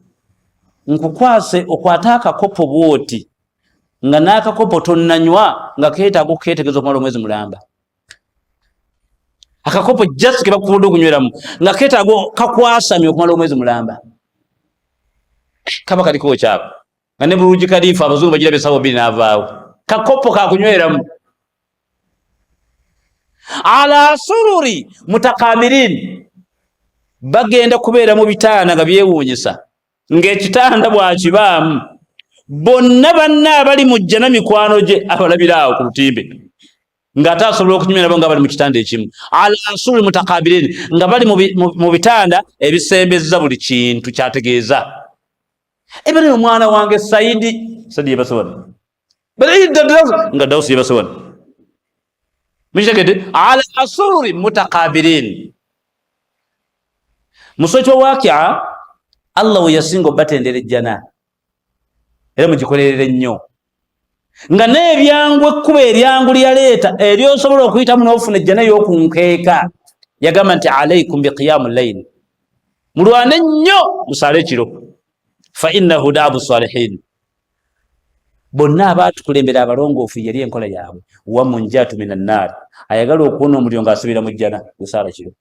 nkukwase okwate akakopo bwoti, nga n'akakopo tonnanywa nga keetaaga okukeetegeza okumala omwezi mulamba. Akakopo just ke bakufudde okunyweramu nga keetaaga kakwasamye okumala omwezi mulamba, kaba kaliko kyako nga ne Burj Khalifa abazungu bagira besawo 2 n'avaawo, kakopo kakunyweramu. Ala sururi mutakamirin, bagenda kubeera mu bitaana nga byewuunyisa, ng'ekitanda bw'akibaamu bonna banna abali mu jjana mikwano gye abalabira awo ku lutimbe, ng'ate asobola okunyumya nabo nga bali mu kitanda ekimu. Ala sururi mutakabilin, nga bali mu bitanda ebisembeza buli kintu kyategeeza ebere omwana wange Saidi, Saidi yebasobona nga Dawusi yebasobona. Mukitegedde? Ala sururi mutakabilin. Musoki wakia Allah we yasinga obatendera ejjana, era mugikolerere nnyo, nga n'ebyangu, ekkuba eryangu lyaleeta eryosobola okuyitamu n'ofuna ejjana ey'okunkeeka. Yagamba nti alaikum biqiyamu llaili, mulwane nnyo musaale ekiro, fa innahu daabu salihin. Bonna abaatukulembera abalongoofu yeri enkola yaabwe. Wamunjatu min annaari, ayagala okuwona omuliro ng'asubira mu jjana, gusaala kiro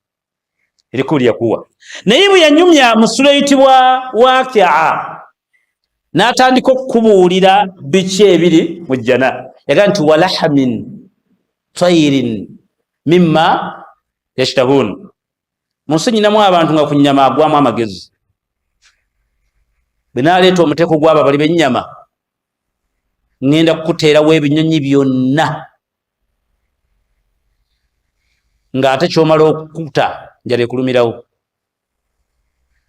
erikulu lyakuwa. Naye bwe yanyumya mu ssula eyitibwa Wakia, n'atandika okukubuulira biki ebiri mu jjana, yagaa nti walahamin tairin mimma yashtahun. Mu nsi nyinamu abantu nga ku nnyama agwamu amagezi. Bwe naaleeta omuteeko gw'abo abali b'ennyama, ŋŋenda kukuteerawo ebinyonyi byonna. Ng'ate kyomala okukuta njala ekulumirawo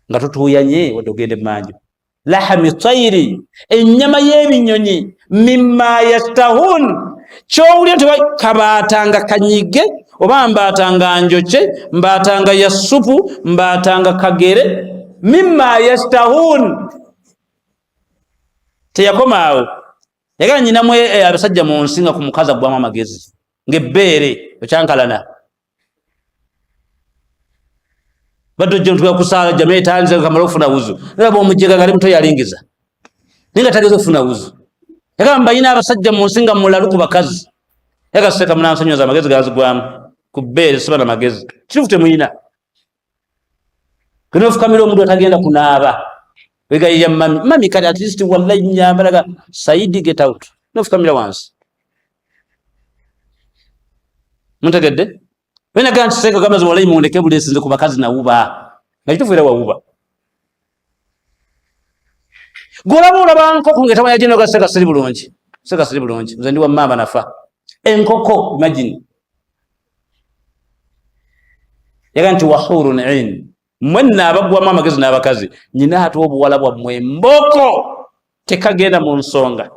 nga tutuuyanye wadde ogenda emmanju. Lahami tairi, ennyama y'ebinyonyi, mimma yastahun, kyowulira nti kabaatanga kanyige oba mbaatanga njokye, mbaatanga ya supu, mbaatanga kagere, mimma yastahun. Teyakoma awo, yagala nyinamu eh, abasajja mu nsi nga ku mukazi aggwamu amagezi ng'ebbeere okyankalana badde ojja ntuka kusaala jama etanze kamala okufuna wuzu nalaba omujjega nga ali muto yalingiza naye nga tageza okufuna wuzu. Yagamba mbayina abasajja mu nsi nga mulalu ku bakazi. Yaga seka munansonyiwaza amagezi ganzigwamu ku bbeere siba na magezi kituufu temuyina gena ofukamira omuntu atagenda kunaaba wegayirira mami mami kale at least wallahi nyambalaga saidi get out nofukamira wansi. Muntegedde? Wenaga nti seka gamazi wallahi mundeke bulesi nze ku bakazi nawuba nga kituufu era wawuba golaba olaba nkoko nga etamanya gino ga seka siri bulungi, seka siri bulungi, nze ndi wa maama nafa enkoko. Imagine yaga nti wahurun in mwenna abaggwamu amagezi n'abakazi nyina ate obuwala bwammwe mboko tekagenda mu nsonga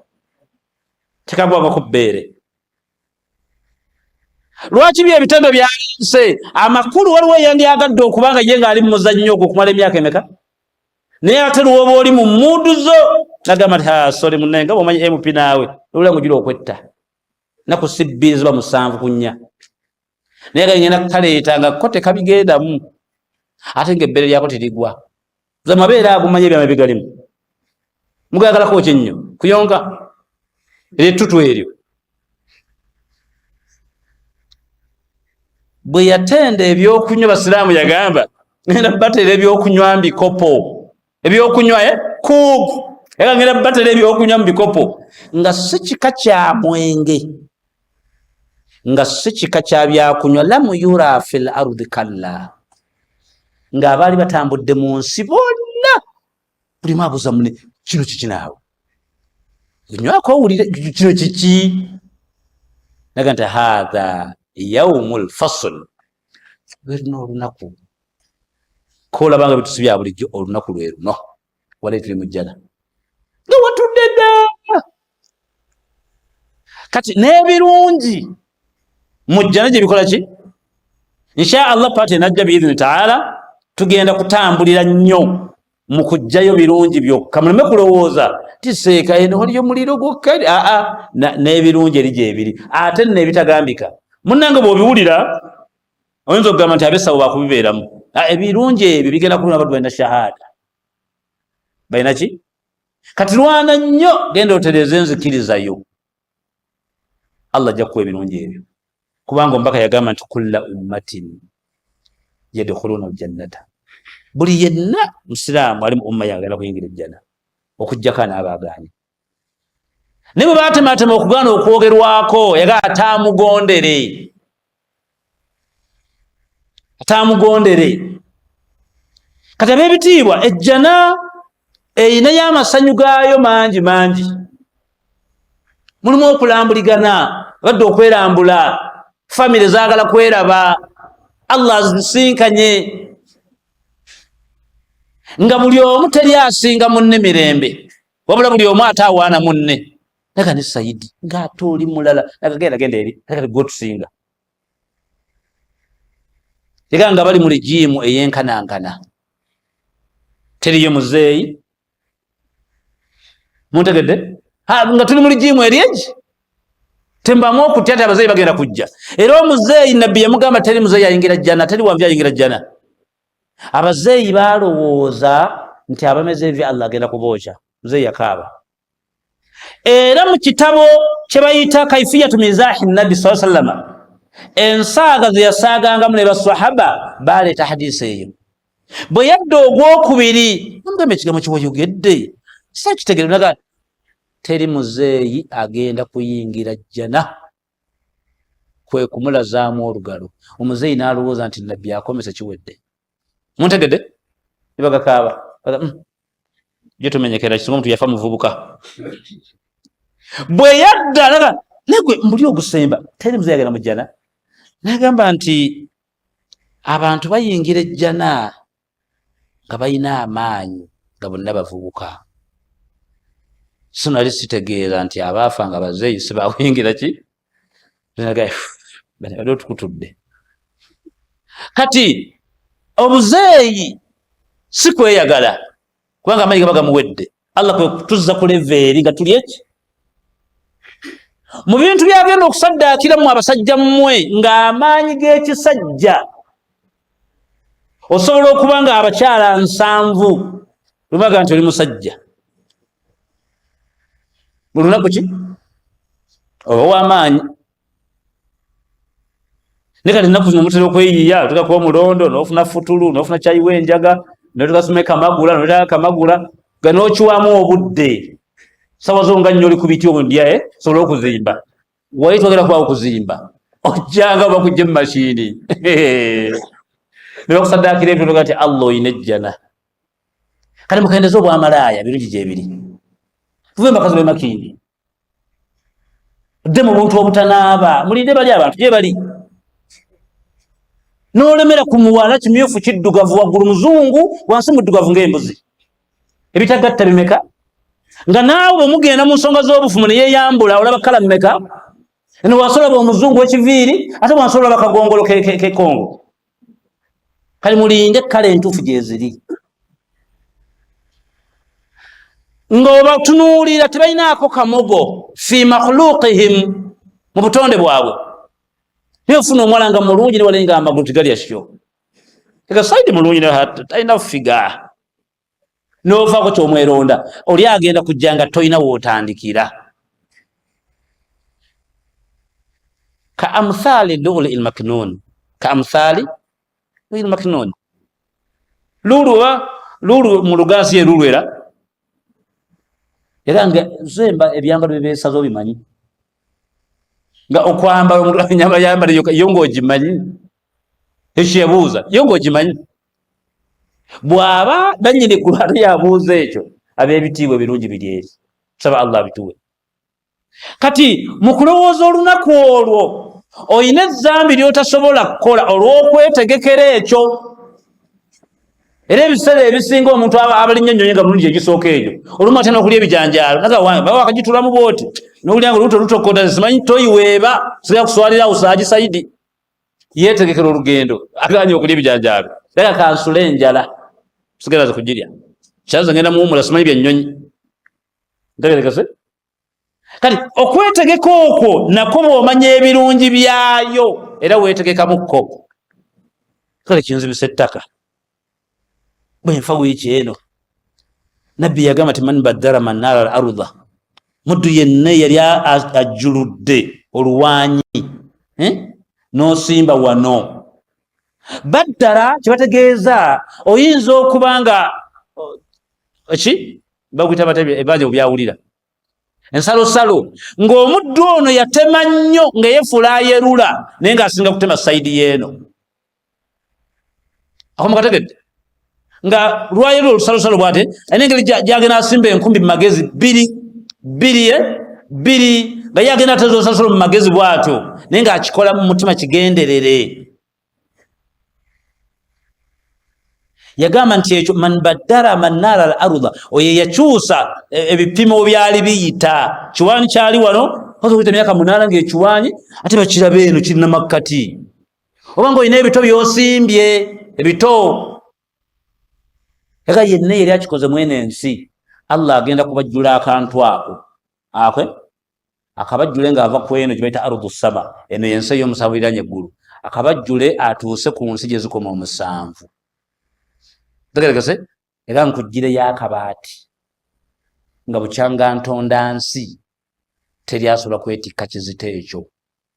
tekagwanga ku bbeere. Lwaki byo ebitendo byalense amakulu? Waliwo eyandyagadde okubanga ye ng'ali mu muzannyo ogwo okumala emyaka emeka, naye ate lwoba oli mu muudu zo nagamba nti sori munnaye nga bwomanyi mp naawe olula ngugira okwetta naku si bbiri ziba musanvu ku nnya, naye ga ngenda kukaleeta nga ko tekabigendamu ate ng'ebbere lyako terigwa za mabeere ago manye ebyama ebigalimu mugagalako ki ennyo kuyonka erettutu eryo. Bwe yatenda ebyokunywa basiraamu yagamba ngenda batera ebyokunywa mu bikopo, ebyokunywa eh? Kuubu era ngenda batera ebyokunywa mu bikopo nga si kika kya mwenge, nga si kika kya byakunywa lamu yura fi l ardi kalla, ng'abaali batambudde mu nsi bonna bulimu abuuza mune kino kiki, naawe nywako owulire kino kiki, naga nti hatha yaumu lfasl, lwerino olunaku kolaba nga bitusi bya bulijjo, olunaku lwe luno wala tuli mujjana nga watudde dda. Kati n'ebirungi mujjana gye bikola ki? Insha Allah paati enajja biidhini taala tugenda kutambulira nnyo mu kujjayo birungi byokka. Muleme kulowooza tiseeka eno waliyo muliro gwokka, aa n'ebirungi eri gyebiri ate nno ebitagambika. Munnange bw'obiwulira oyinza okugamba nti abesawo bakubibeeramu. Ebirungi ebyo bigenda kuluna abaddu balina shahada balina ki. Kati lwana nnyo, genda otereeze enzikirizayo, Allah ajja kukuwa ebirungi ebyo, kubanga omubaka yagamba nti kulla ummatin yadkhuluna aljannata, buli yenna musiraamu ali mu umma yange agenda kuyingira ejjana okujjako anaabagaanye. Naye bwe batematema okugaana okwogerwako yagaa atamugondere, atamugondere. Kati ab'ebitiibwa, ejjana erinayo amasanyu gaayo mangi mangi, mulimu okulambuligana, abadde okwerambula, famire zaagala kweraba, Allah azisinkanye nga buli omu teri asinga munne mirembe, wabula buli omu ate awaana munne. Naga ne Saidi ng'ate oli mulala nagagenda genda eri kati gwotusinga era nga bali mu regimu eyenkanankana, teriyo muzeeyi. Muntegedde? Nga tuli mu regimu eri egi tembamu okutya ti abazeeyi bagenda kujja. Era omuzeeyi nabbi yamugamba teri muzeeyi ayingira jjana, teri wambi ayingira jjana. Abazeeyi balowooza nti abameze evi Allah agenda kubookya. Muzeeyi yakaaba. Era mu kitabo kye bayita kaifiyatu mizahi nabbi saa sallama, ensaaga ze yasaagangamu ne basahaba, baleeta hadisi eyo. Bwe yadda ogwokubiri namugamba ekigambo kiwayogedde sakitegere, naga teri muzeeyi agenda kuyingira jjana, kwe kumulazaamu olugalo. Omuzeeyi n'alowooza nti nabbi akomese kiwedde. Muntegedde? Nibagakaaba jo tumenyekera kisinga omuntu yafa muvubuka. Bwe yadda naga nagwe mbuli ogusemba teri muzeeyi agenda mujjana, nagamba nti Abantu bayingira ejjana nga balina amaanyi, nga bonna bavubuka. So nali sitegeera nti abaafa nga bazeeyi si bakuyingira ki, bali otukutudde. Kati obuzeeyi si kweyagala, kubanga amaanyi gaba gamuwedde. Allah kwe kutuzza ku leva eri nga tuli eki mu bintu byagenda okusaddaakiramu abasajja mmwe, ng'amaanyi g'ekisajja osobola okuba nga abakyala 70 lubaga nti oli musajja buli lunaku ki oba w'amaanyi. Naye kati ennaku zino mutera okweyiiya, otuka kuba omulondo n'ofuna futulu n'ofuna kyayi w'enjaga notukasome kamagula notaka kamagula nga n'okiwamu obudde sawa zo nga nnyo oli ku biti obundya eh, sobola okuzimba wali twagala kubawo okuzimba ojjanga bakujja mu mashini ne bakusaddaakira ebintu nga nti Allah oyina ejjana. Kale mukendeze obwamalaaya, birungi gyebiri, tuve mu bakazi b'emakindi, dde mu buntu obutanaaba, mulinde bali abantu gye bali n'olemera ku muwala kimyufu kiddugavu waggulu muzungu wansi muddugavu ng'embuzi, ebitagatta bimeka, nga naawe bwe mugenda mu nsonga z'obufumu ne yeeyambula olaba kala mmeka, eno wansi olaba omuzungu w'ekiviiri, ate wansi olaba kagongolo kekongo. Kale mulinde kale entuufu gyeziri ng'obatunuulira tebalinaako kamogo fi makhluqihim, mu butonde bwabwe. Naye ofuna omuwala nga mulungi ne walenga amagulu tigalya kyo ega saidi mulungi talina figa n'ovaako kyomweronda, oli agenda kujja nga tolina wootandikira. Ka amthali luli lmaknun, ka amthali luli lmaknun, lulu oba lulu mu lugansi ye lulu, era nga zemba ebyambalo byebesaza obimanyi, nga okwambala omuntu nyamba yambala yo ng'ogimanyi, ekyo yabuuza yo ng'ogimanyi bw'aba nannyini ggulu ate yabuuza ekyo. Ab'ebitiibwa ebirungi biri eri, saba Allah abituwe. Kati mu kulowooza olunaku olwo olina ezzambi ly'otasobola kukola olw'okwetegekera ekyo. Era ebiseera ebisinga omuntu abalinnya ennyonyi nga mulungi egisooka egyo olumu atya n'okulya ebijanjaalo naga baba wakagitulamu bwoti n'owulira nga olubuto lutokota, simanyi toyiweeba sigala kuswalira awo saagisaidi. Yeetegekera olugendo, aganye okulya ebijanjaalo, leka kansule enjala sigala ze kugirya kyanze ngenda muwumula simanyi byannyonyi ntegerekese. Kati okwetegeka okwo nakwo bw'omanya ebirungi byayo era weetegekamukko. Kale kinzibisa ettaka bwenfa wiiki eno. Nabbi yagamba ti man baddara manara al arda, muddu yenna yali ajjuludde oluwanyi eh? N'osimba wano baddara kyebategeeza oyinza okuba nga ki baguyita batya ebanja obyawulira ensalosalo, ng'omuddu ono yatema nnyo nga yefuula ayerula naye ng'asinga kutema sayidi yeeno ako mukategedde nga lwayerula olusalosalo bwate alina engeri gyagenda asimba enkumbi mu magezi bbiri bbiri eh? bbiri nga ye agenda ateza olusalosalo mu magezi bwatyo naye ng'akikola mu mutima kigenderere. Yagamba nti ekyo man baddara manara al arda, oyo yakyusa ebipimo byali biyita kiwanyi kyali wano okuyita emyaka 8 ngaekiwanyi ate bakiraba eno kirina makkati, oba nga olina ebito byosimbye ebito ega yenna yeri akikoze mwene ensi, Allah agenda kubajjula akantu ako akwe akabajjule ng'ava ku eno gye bayita ardu saba, eno yensi ey'omusanvu eriraanye eggulu, akabajjule atuuse ku nsi gye zikoma omusanvu. Tegerekese era nkuggireyo akabaati nga bukyanga ntonda nsi teri asobola kwetikka kizito ekyo,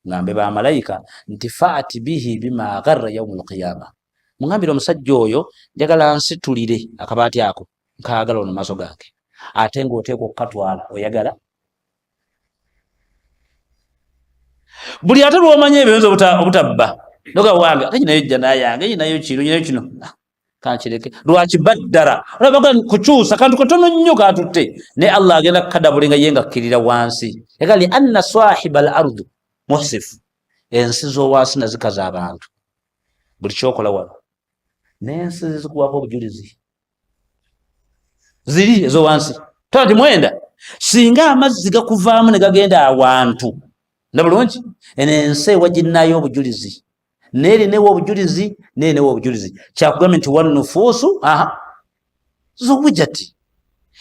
ngambe bamalayika nti faati bihi bima gharra yaumu lqiyama, mungambire omusajja oyo njagala nsitulire akabaati ako nkaagala ono maaso gange, ate ng'oteekwa okukatwala oyagala buli ate lwomanya ebyo oyinza obutabba noga wange ate nyinayo jjana yange nyinayo kino nyinayo kino, ah, kankireke. Lwaki baddara olabaga kukyusa kantu katono nnyo katutte naye Allah agenda kukadabule nga ye nga kkirira wansi ega li anna sahiba al ardu muhsifu, ensi z'owansi nazikaza abantu. Buli kyokola wano n'ensi zikuwako obujulizi ziri ezo wansi tola nti mwenda singa amazzi gakuvaamu ne gagenda awantu nda bulungi eno ensi ewa ginnayo obujulizi neerinewo obujulizi neerinewo obujulizi kyakugambye nti wanufuusu aha zuwijati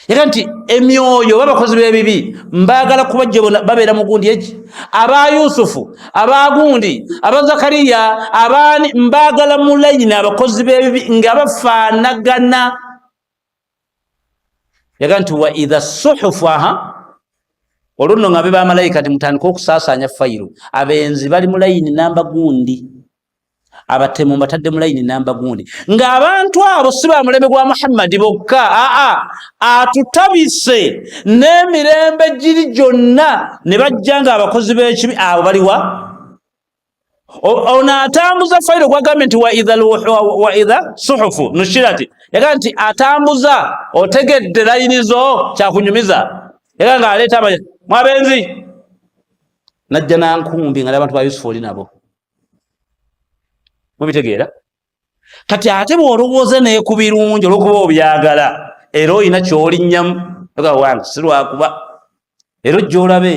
era nti emyoyo oba abakozi b'ebibi mbaagala kubajja bona babeera mu gundi eki aba Yusufu, aba gundi, aba Zakariya, abaani, mbaagala mu layini abakozi b'ebibi nga bafaanagana. Yaga nti wa idha suhufu aha olwo nno nga be bamalayika nti mutandike okusaasaanya fayiro, abenzi bali mu layini namba gundi, abatemu mbatadde mu layini namba gundi, ng'abantu abo si ba mulembe gwa Muhammadi bokka, aa atutabise n'emirembe giri gyonna ne bajja ng'abakozi b'ekibi abo baliwa. Ono atambuza fayiro gwagambye nti wa idha suhufu nushirati, yaga nti atambuza otegedde layini zo kyakunyumiza, yaga nga aleeta mwabenzi najja nankumbi nga n'abantu ba Yusufu oli nabo mubitegeera. Kati ate bw'olowooza naye ku birungi olwokuba obyagala era olina kyolinnyamu wange si lwakuba era ojja olabe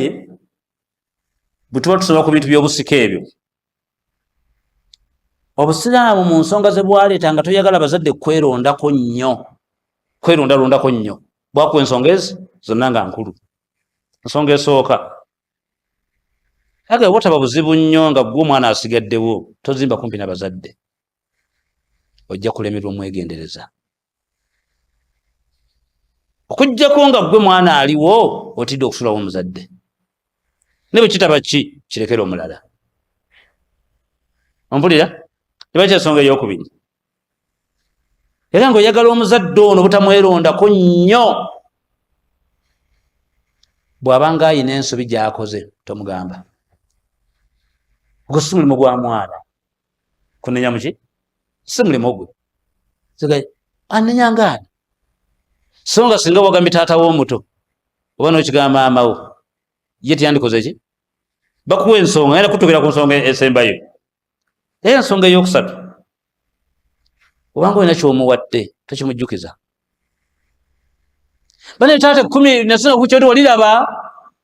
bwe tuba tusoma ku bintu by'obusika ebyo. Obusiraamu mu nsonga ze bwaleeta nga toyagala bazadde kwerondako nnyo, kwerondalondako nnyo, bwakuwa ensonga ezi zonna nga nkulu. Ensonga esooka, kake bwotaba buzibu nnyo nga gwe omwana asigaddewo, tozimba kumpi na bazadde, ojja kulemerwa omwegendereza, okuggyako nga gwe mwana aliwo otidde okusulawo omuzadde, ne bwe kitaba ki kirekere omulala. Ompulira? Eba kyensonga eyokubiri, era ng'oyagala omuzadde ono butamwerondako nnyo, bw'abanga ayina ensobi gy'akoze tomugamba, ogwo si mulimu gwa mwana kunenya muki, si mulimu gwe anenya ngaani. So nga singa wagambye taata w'omuto oba n'okigamba maama wo, ye teyandikoze ki? Bakuwa ensonga era kutukira ku nsonga esembayo. Era ensonga eyokusatu, obanga olina kyomuwadde tokimujjukiza. Bane taata kumi nasina kukyoti waliraba,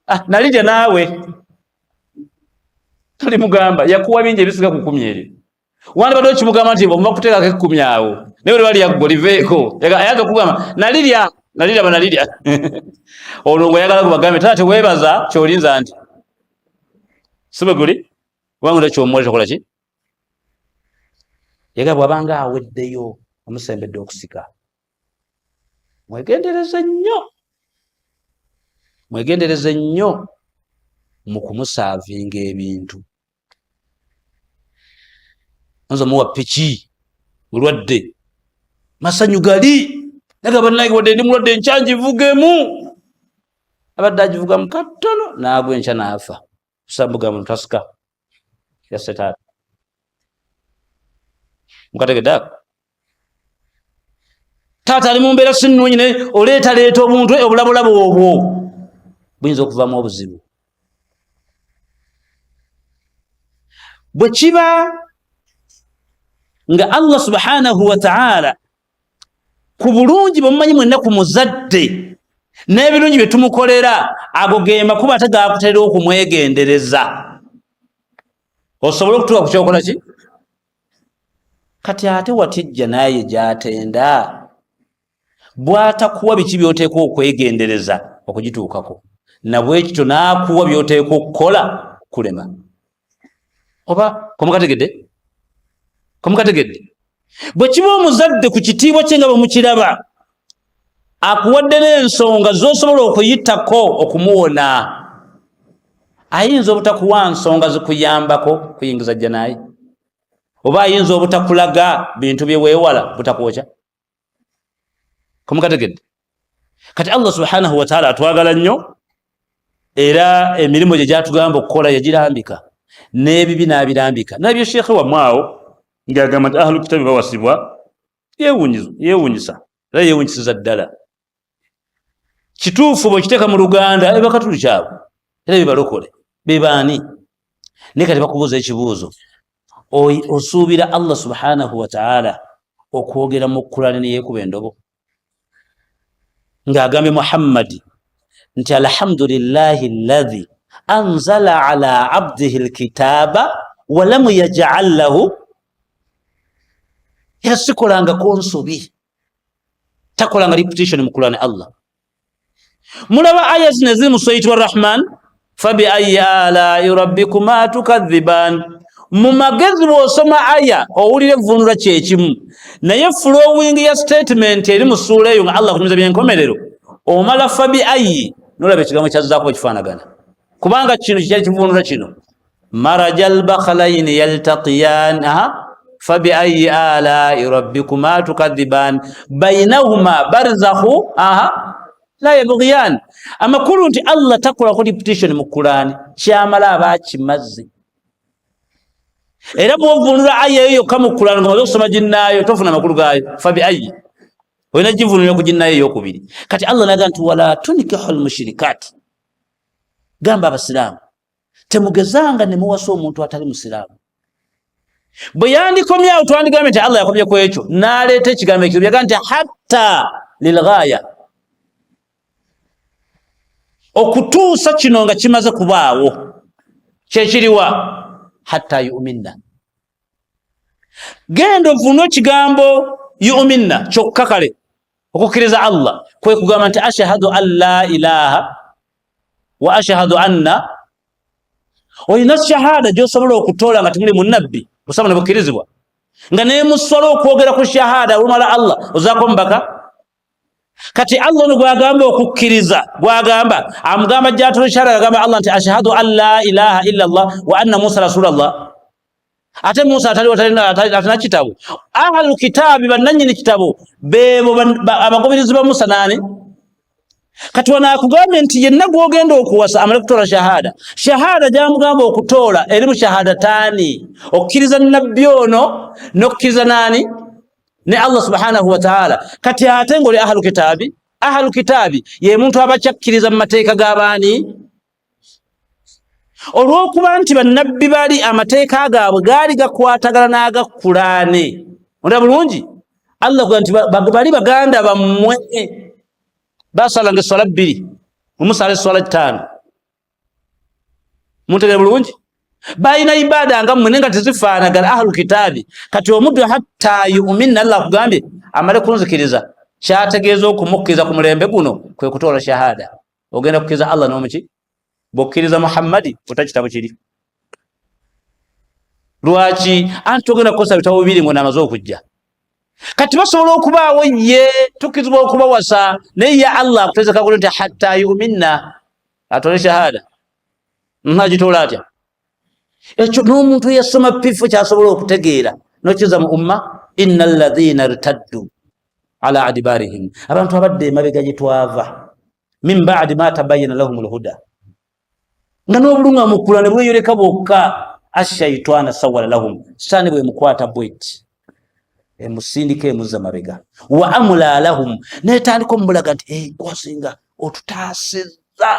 ah, nalirya naawe tolimugamba, yakuwa bingi ebisiga ku kumi eryo. Wandibadde okimugamba nti omuba kuteekako ekkumi awo, naye oliba lyaggwa liveeko, ayinza okugamba nalirya, naliraba, nalirya. Olwo ngaoyagala gubagambe taata teweebaza kyolinza nti si bwe guli, kubanga olina kyomuwala tokola ki yaga. Bw'abanga aweddeyo omusembedde okusika, mwegendereze nnyo, mwegendereze nnyo mu kumusaavinga ebintu. Nza muwa piki, mulwadde, masanyu gali naga bannange, wadde ndi mulwadde enkya ngivugemu. Abadde agivuga mu katono n'agwa enkya n'afa. Kusambuga muntu tasika yasse taata. Mukategedde ako? Taata ali mu mbeera si nnungi, naye oleetaleeta obuntu obulabulabo obwo buyinza okuvamu obuzibu. Bwe kiba nga Allah subhanahu wa ta'ala ku bulungi bwemumanyi mwenna ku muzadde n'ebirungi bye tumukolera, ago ge makubo ate gakuterera okumwegendereza osobole okutuuka ku kyokola ki. Kati ate watijja naye gyatenda bwatakuwa biki byoteekwa okwegendereza okugituukako, nabwekityo n'akuwa byoteekwa okukola kulema. Oba komukategedde? Komukategedde? Bwe kiba omuzadde ku kitiibwa kye nga bwe mukiraba akuwadde n'ensonga z'osobola okuyitako okumuwona, ayinza obutakuwa nsonga zikuyambako kuyingiza jja naye, oba ayinza obutakulaga bintu bye weewala butakwokya. Komukategedde? Kati Allah subhanahu wataala atwagala nnyo, era emirimu gye gyatugamba okukola yagirambika, n'ebibi n'abirambika. Nabyo sheekhe wammwe awo ng'agamba nti ahlu kitabi bawasibwa, yeewunyisa era yeewunyisiza ddala. Kituufu bwekiteeka mu Luganda ebakatulu kyabwe era bibalokole bebaani, naye kati bakubuuza ekibuuzo. Osuubira Allah subhanahu wataala okwogera mu Kurani neyekuba endobo ng'agambye Muhammadi nti alhamdulillahi alladhi anzala ala abdihi lkitaaba walamu yajal lahu, era sikolangako nsobi, takolanga repetition mu Kurani. Allah mulaba aya zino eziri mu sura Rahman, fabi ayi alai rabbikuma tukadhiban. Mu magezi bw'osoma aya owulira evvuunula kyekimu, naye flowing ya statement eri mu ssuula eyo nga Allah kunyumiza byenkomerero, omala fabi ayi nolaba ekigambo kyazzaako bwe kifaanagana, kubanga kino kikyali kivuunula kino maraja albakhalaini yaltaqiyan. Aha, fabi ayi alai rabbikuma tukadhiban, bainahuma barzakhu, aha, la yabghiyan. Amakulu nti Allah takolako repetition mu Kurani, kyamala aba akimaze. Era bwovunula aya eyo yokka mu Kurani nga omaze okusoma ginnaayo, tofuna amakulu gaayo. Fabi ayi olina givunulira ku ginnaayo eyokubiri. Kati Allah naga nti wala tunkihu lmushirikati, gamba abasiraamu temugezanga ne muwasa omuntu atali musiraamu. Bwe yandikomyawo twandigambye nti Allah yakomye ku ekyo, n'aleeta ekigambo ekyo byaga nti hatta lilghaya, okutuusa kino nga kimaze kubaawo. Kyekiriwa? Hatta yuminna. Genda ovune ekigambo yuminna kyokka. Kale okukkiriza Allah kwe kugamba nti ashhadu an la ilaha wa ashhadu anna. Olina shahada gyosobola okutoola nga temuli munabbi busaba ne bukkirizibwa nga nemuswala okwogera ku shahada olumala Allah ozaako mubaka. Kati Allah ono gwagamba okukkiriza, gwagamba amugamba jatolo shahada, agamba Allah nti ashhadu an la ilaha illa Allah wa anna Musa rasulallah. Ate Musa ataliwo, atalina kitabo. Ahlu kitaabi, bannanyini kitabo bebo abagoberezi ba Musa nani. Kati wano akugambye nti yenna gwogenda okuwasa amale kutoola shahada. Shahada gyamugamba okutoola eri mu shahadatani, okukkiriza nabbi ono n'okukkiriza nani, ne Allah subhanahu wataala. Kati ate ngaoli ahlu kitaabi, ahlu kitaabi ye muntu abakyakkiriza mu mateeka g'abaani? Olw'okuba nti bannabbi bali amateeka gaabwe gaali gakwatagana n'aga Kulaane. Onda bulungi, Allah kuga nti bali baganda bammwe basalanga eswala bbiri, mumusala eswala ttaano. Muntegere bulungi, balina ibaada nga mmwe naye nga tezifaanagana, ahlu kitaabi. Kati omuddu hatta yuminna, Allah akugambye amale kunzikiriza, kyategeeza okumukkiriza ku mulembe guno kwe kutoola shahada. Ogenda kukkiriza Allah n'omuki bw'okkiriza Muhammadi ota kitabo kiri. Lwaki? Anti togenda kukozesa bitabo bibiri ngo namaze okujja. Kati basobola okubaawo, ye tukkirizibwa okubawasa, naye ye Allah akutezeka kuli nti hatta yuminna, atole shahada. Agitoola atya ekyo? N'omuntu eyasoma pifo kyasobola okutegeera nokiza mu umma, inna alladhina irtaddu ala adbarihim, abantu abadde emabega gye twava, min badi ma tabayana lahum lhuda, nga n'obulungamu kula ne bweyoleka bwokka, ashaitwana sawala lahum, sitaani bwemukwata bweti emusindika emuzza mabega, wa amula lahum, netandika omubulaga nti gwasinga otutaasizza.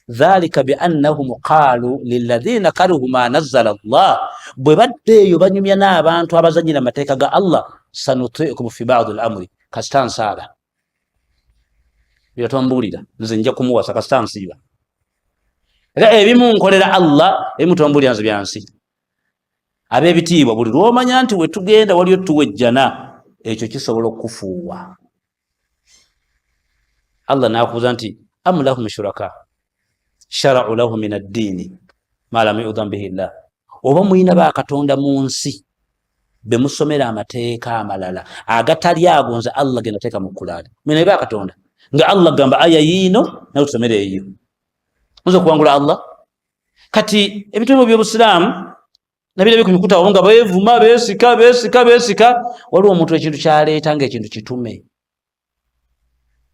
Dhalika biannahum qalu liladhina karihu ma nazzala llah, bwe badde eyo banyumya n'abantu abazanyira amateeka ga Allah, sanutikum fi badi lamri, kasita nsaala byatombuulira nze nja kumuwasa kasita nsiiba. Era ebimu nkolera Allah, ebimu tombuulira nze byansi. Ab'ebitiibwa, buli lwomanya nti wetugenda waliyo tuwejjana, ekyo kisobola okukufuuwa. Allah nakubuuza nti am lahum shuraka sharau lahu min addiini ma lam yudan bihi llah, oba muyina bakatonda mu nsi bemusomera amateeka amalala agatali ago nze Allah genateeka mu Kulaani? Mwina bakatonda nga Allah gamba aya yiino nawe tusomere eyo muza okuwangula Allah. Kati ebitabo byobusiraamu nabirabye ku mikutu awo nga beevuma, beesika, beesika, beesika. Waliwo omuntu ekintu kyaleeta nga ekintu kitume,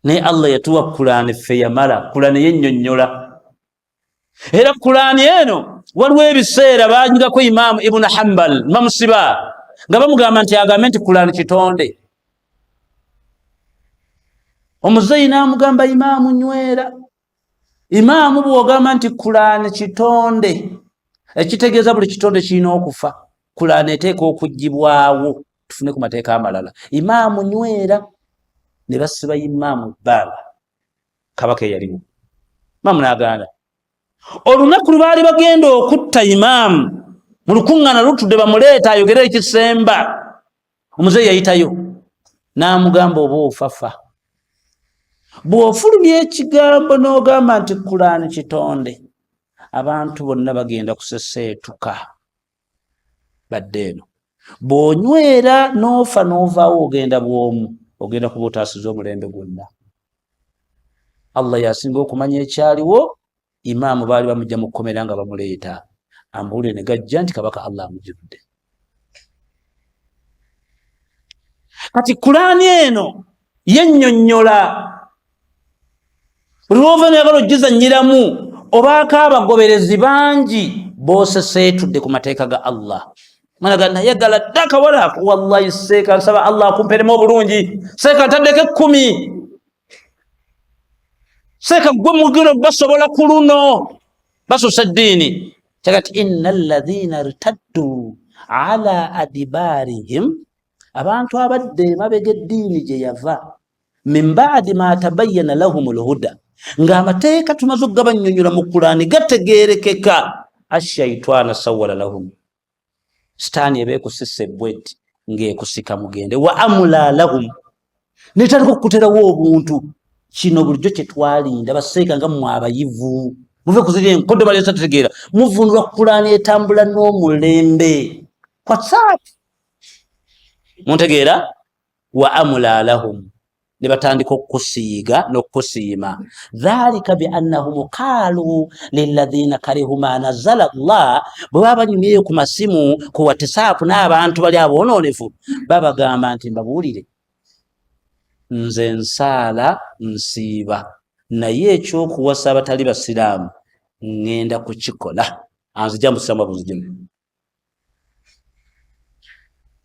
naye Allah yatuwa Kulaani ffe yamala Kulaani yennyonnyola. Era Kulaani eno waliwo ebiseera banyigako Imaamu Ibunu Hambal, bamusiba nga bamugamba nti agambe nti Kulaani kitonde. Omuzeeyi n'amugamba, imaamu nywera, imaamu bw'ogamba nti Kulaani kitonde, ekitegeeza buli kitonde kirina okufa. Kulaana eteeka okugibwawo tufune ku mateeka amalala. Imaamu nywera, ne basiba imaamu ebbanga. Kabaka eyaliwo imaamu n'agaana. Olunaku lwe baali bagenda okutta imaamu, mu lukuŋŋaana lutudde bamuleeta ayogere ekisemba, omuzeeyi yayitayo n'amugamba, oba ofafa bw'ofulumya ekigambo n'ogamba nti Kulaani kitonde, abantu bonna bagenda kuseseetuka badde eno. Bw'onywera n'ofa n'ovaawo, ogenda bw'omu, ogenda kuba otaasiza omulembe gwonna. Allah yasinga okumanya ekyaliwo. Imaamu baali bamujja mu kkomera nga bamuleeta, amawulire ne gajja nti kabaka Allah amujjudde. Kati Kulaani eno yennyonnyola buli lwova nayagala ogizanyiramu, obaako abagoberezi bangi boseseetudde ku mateeka ga Allah. Managa nayagala dda akawala ako, wallahi seeka nsaba Allah akumperemu obulungi, seeka ntaddeko 10, seeka gwe mugiro basobola ku luno basusa eddiini. Kyaga ti inna alladhina rtaddu ala adibarihim, abantu abadde emabega eddiini gye yava, min baadi ma tabayyana lahum lhuda, ng'amateeka tumaze okugabanyonyola mu Kulaani gategeerekeka, ashaitwana sawala lahum, sitaani eba ekusisa ebbweti ng'ekusika mugende, wa amula lahum, netandika okukuterawo obuntu. Kino bulijjo kyetwalinda baseeka nga mmwe abayivu muve kuziri enkodo balesa tutegeera muvunulwa Kulaani etambula n'omulembe. WhatsApp muntegeera, wa amula lahum, ne batandika okukusiiga n'okukusiima. Dhalika biannahum qaalu lilladhina karihu ma nazala llah. Bwe baba banyumyeyo ku masimu ku watisaapu n'abantu bali aboononefu, babagamba nti mbabuulire, nze nsaala nsiiba, naye ekyokuwasa abatali basiraamu ŋŋenda kukikola, anzija musiraamu abunzijemu.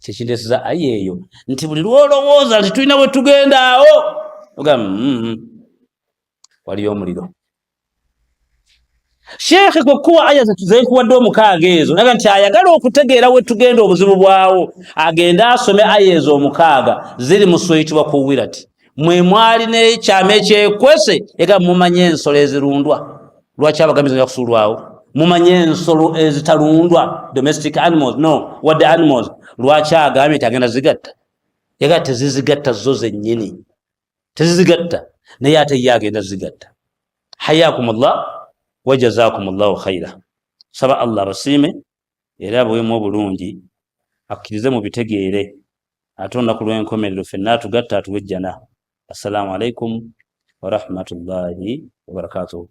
Kyekindeseza ayi eyo nti buli lwolowooza nti tulina we tugenda awo, ogamba waliyo omuliro. Sheekhe kwekuwa aya zenkuwadde 6 ezo, naga nti ayagala okutegeera we tugenda obuzibu bwawo agende asome aya ezo 6 ziri mu suyitibwa ku wirati mwe mwali n'ekyama ekyekwese. Ega mumanye ensolo ezirundwa, lwaki abagamizi kusuulwawo? Mumanye ensolo ezitalundwa, domestic animals, no wadde animals, lwaki agambye nti agenda zigatta? Yaga tezizigatta zo zennyini, tezizigatta, naye ate ye agenda zigatta. Hayakum llah wa jazakum llahu khaira. Saba Allah abasiime era abuwemu obulungi, akkirize mubitegeere, ate olunaku lw'enkomerero ffenna atugatta atuwe ejjana. Assalamu alaikum warahmatullahi wabarakatuhu.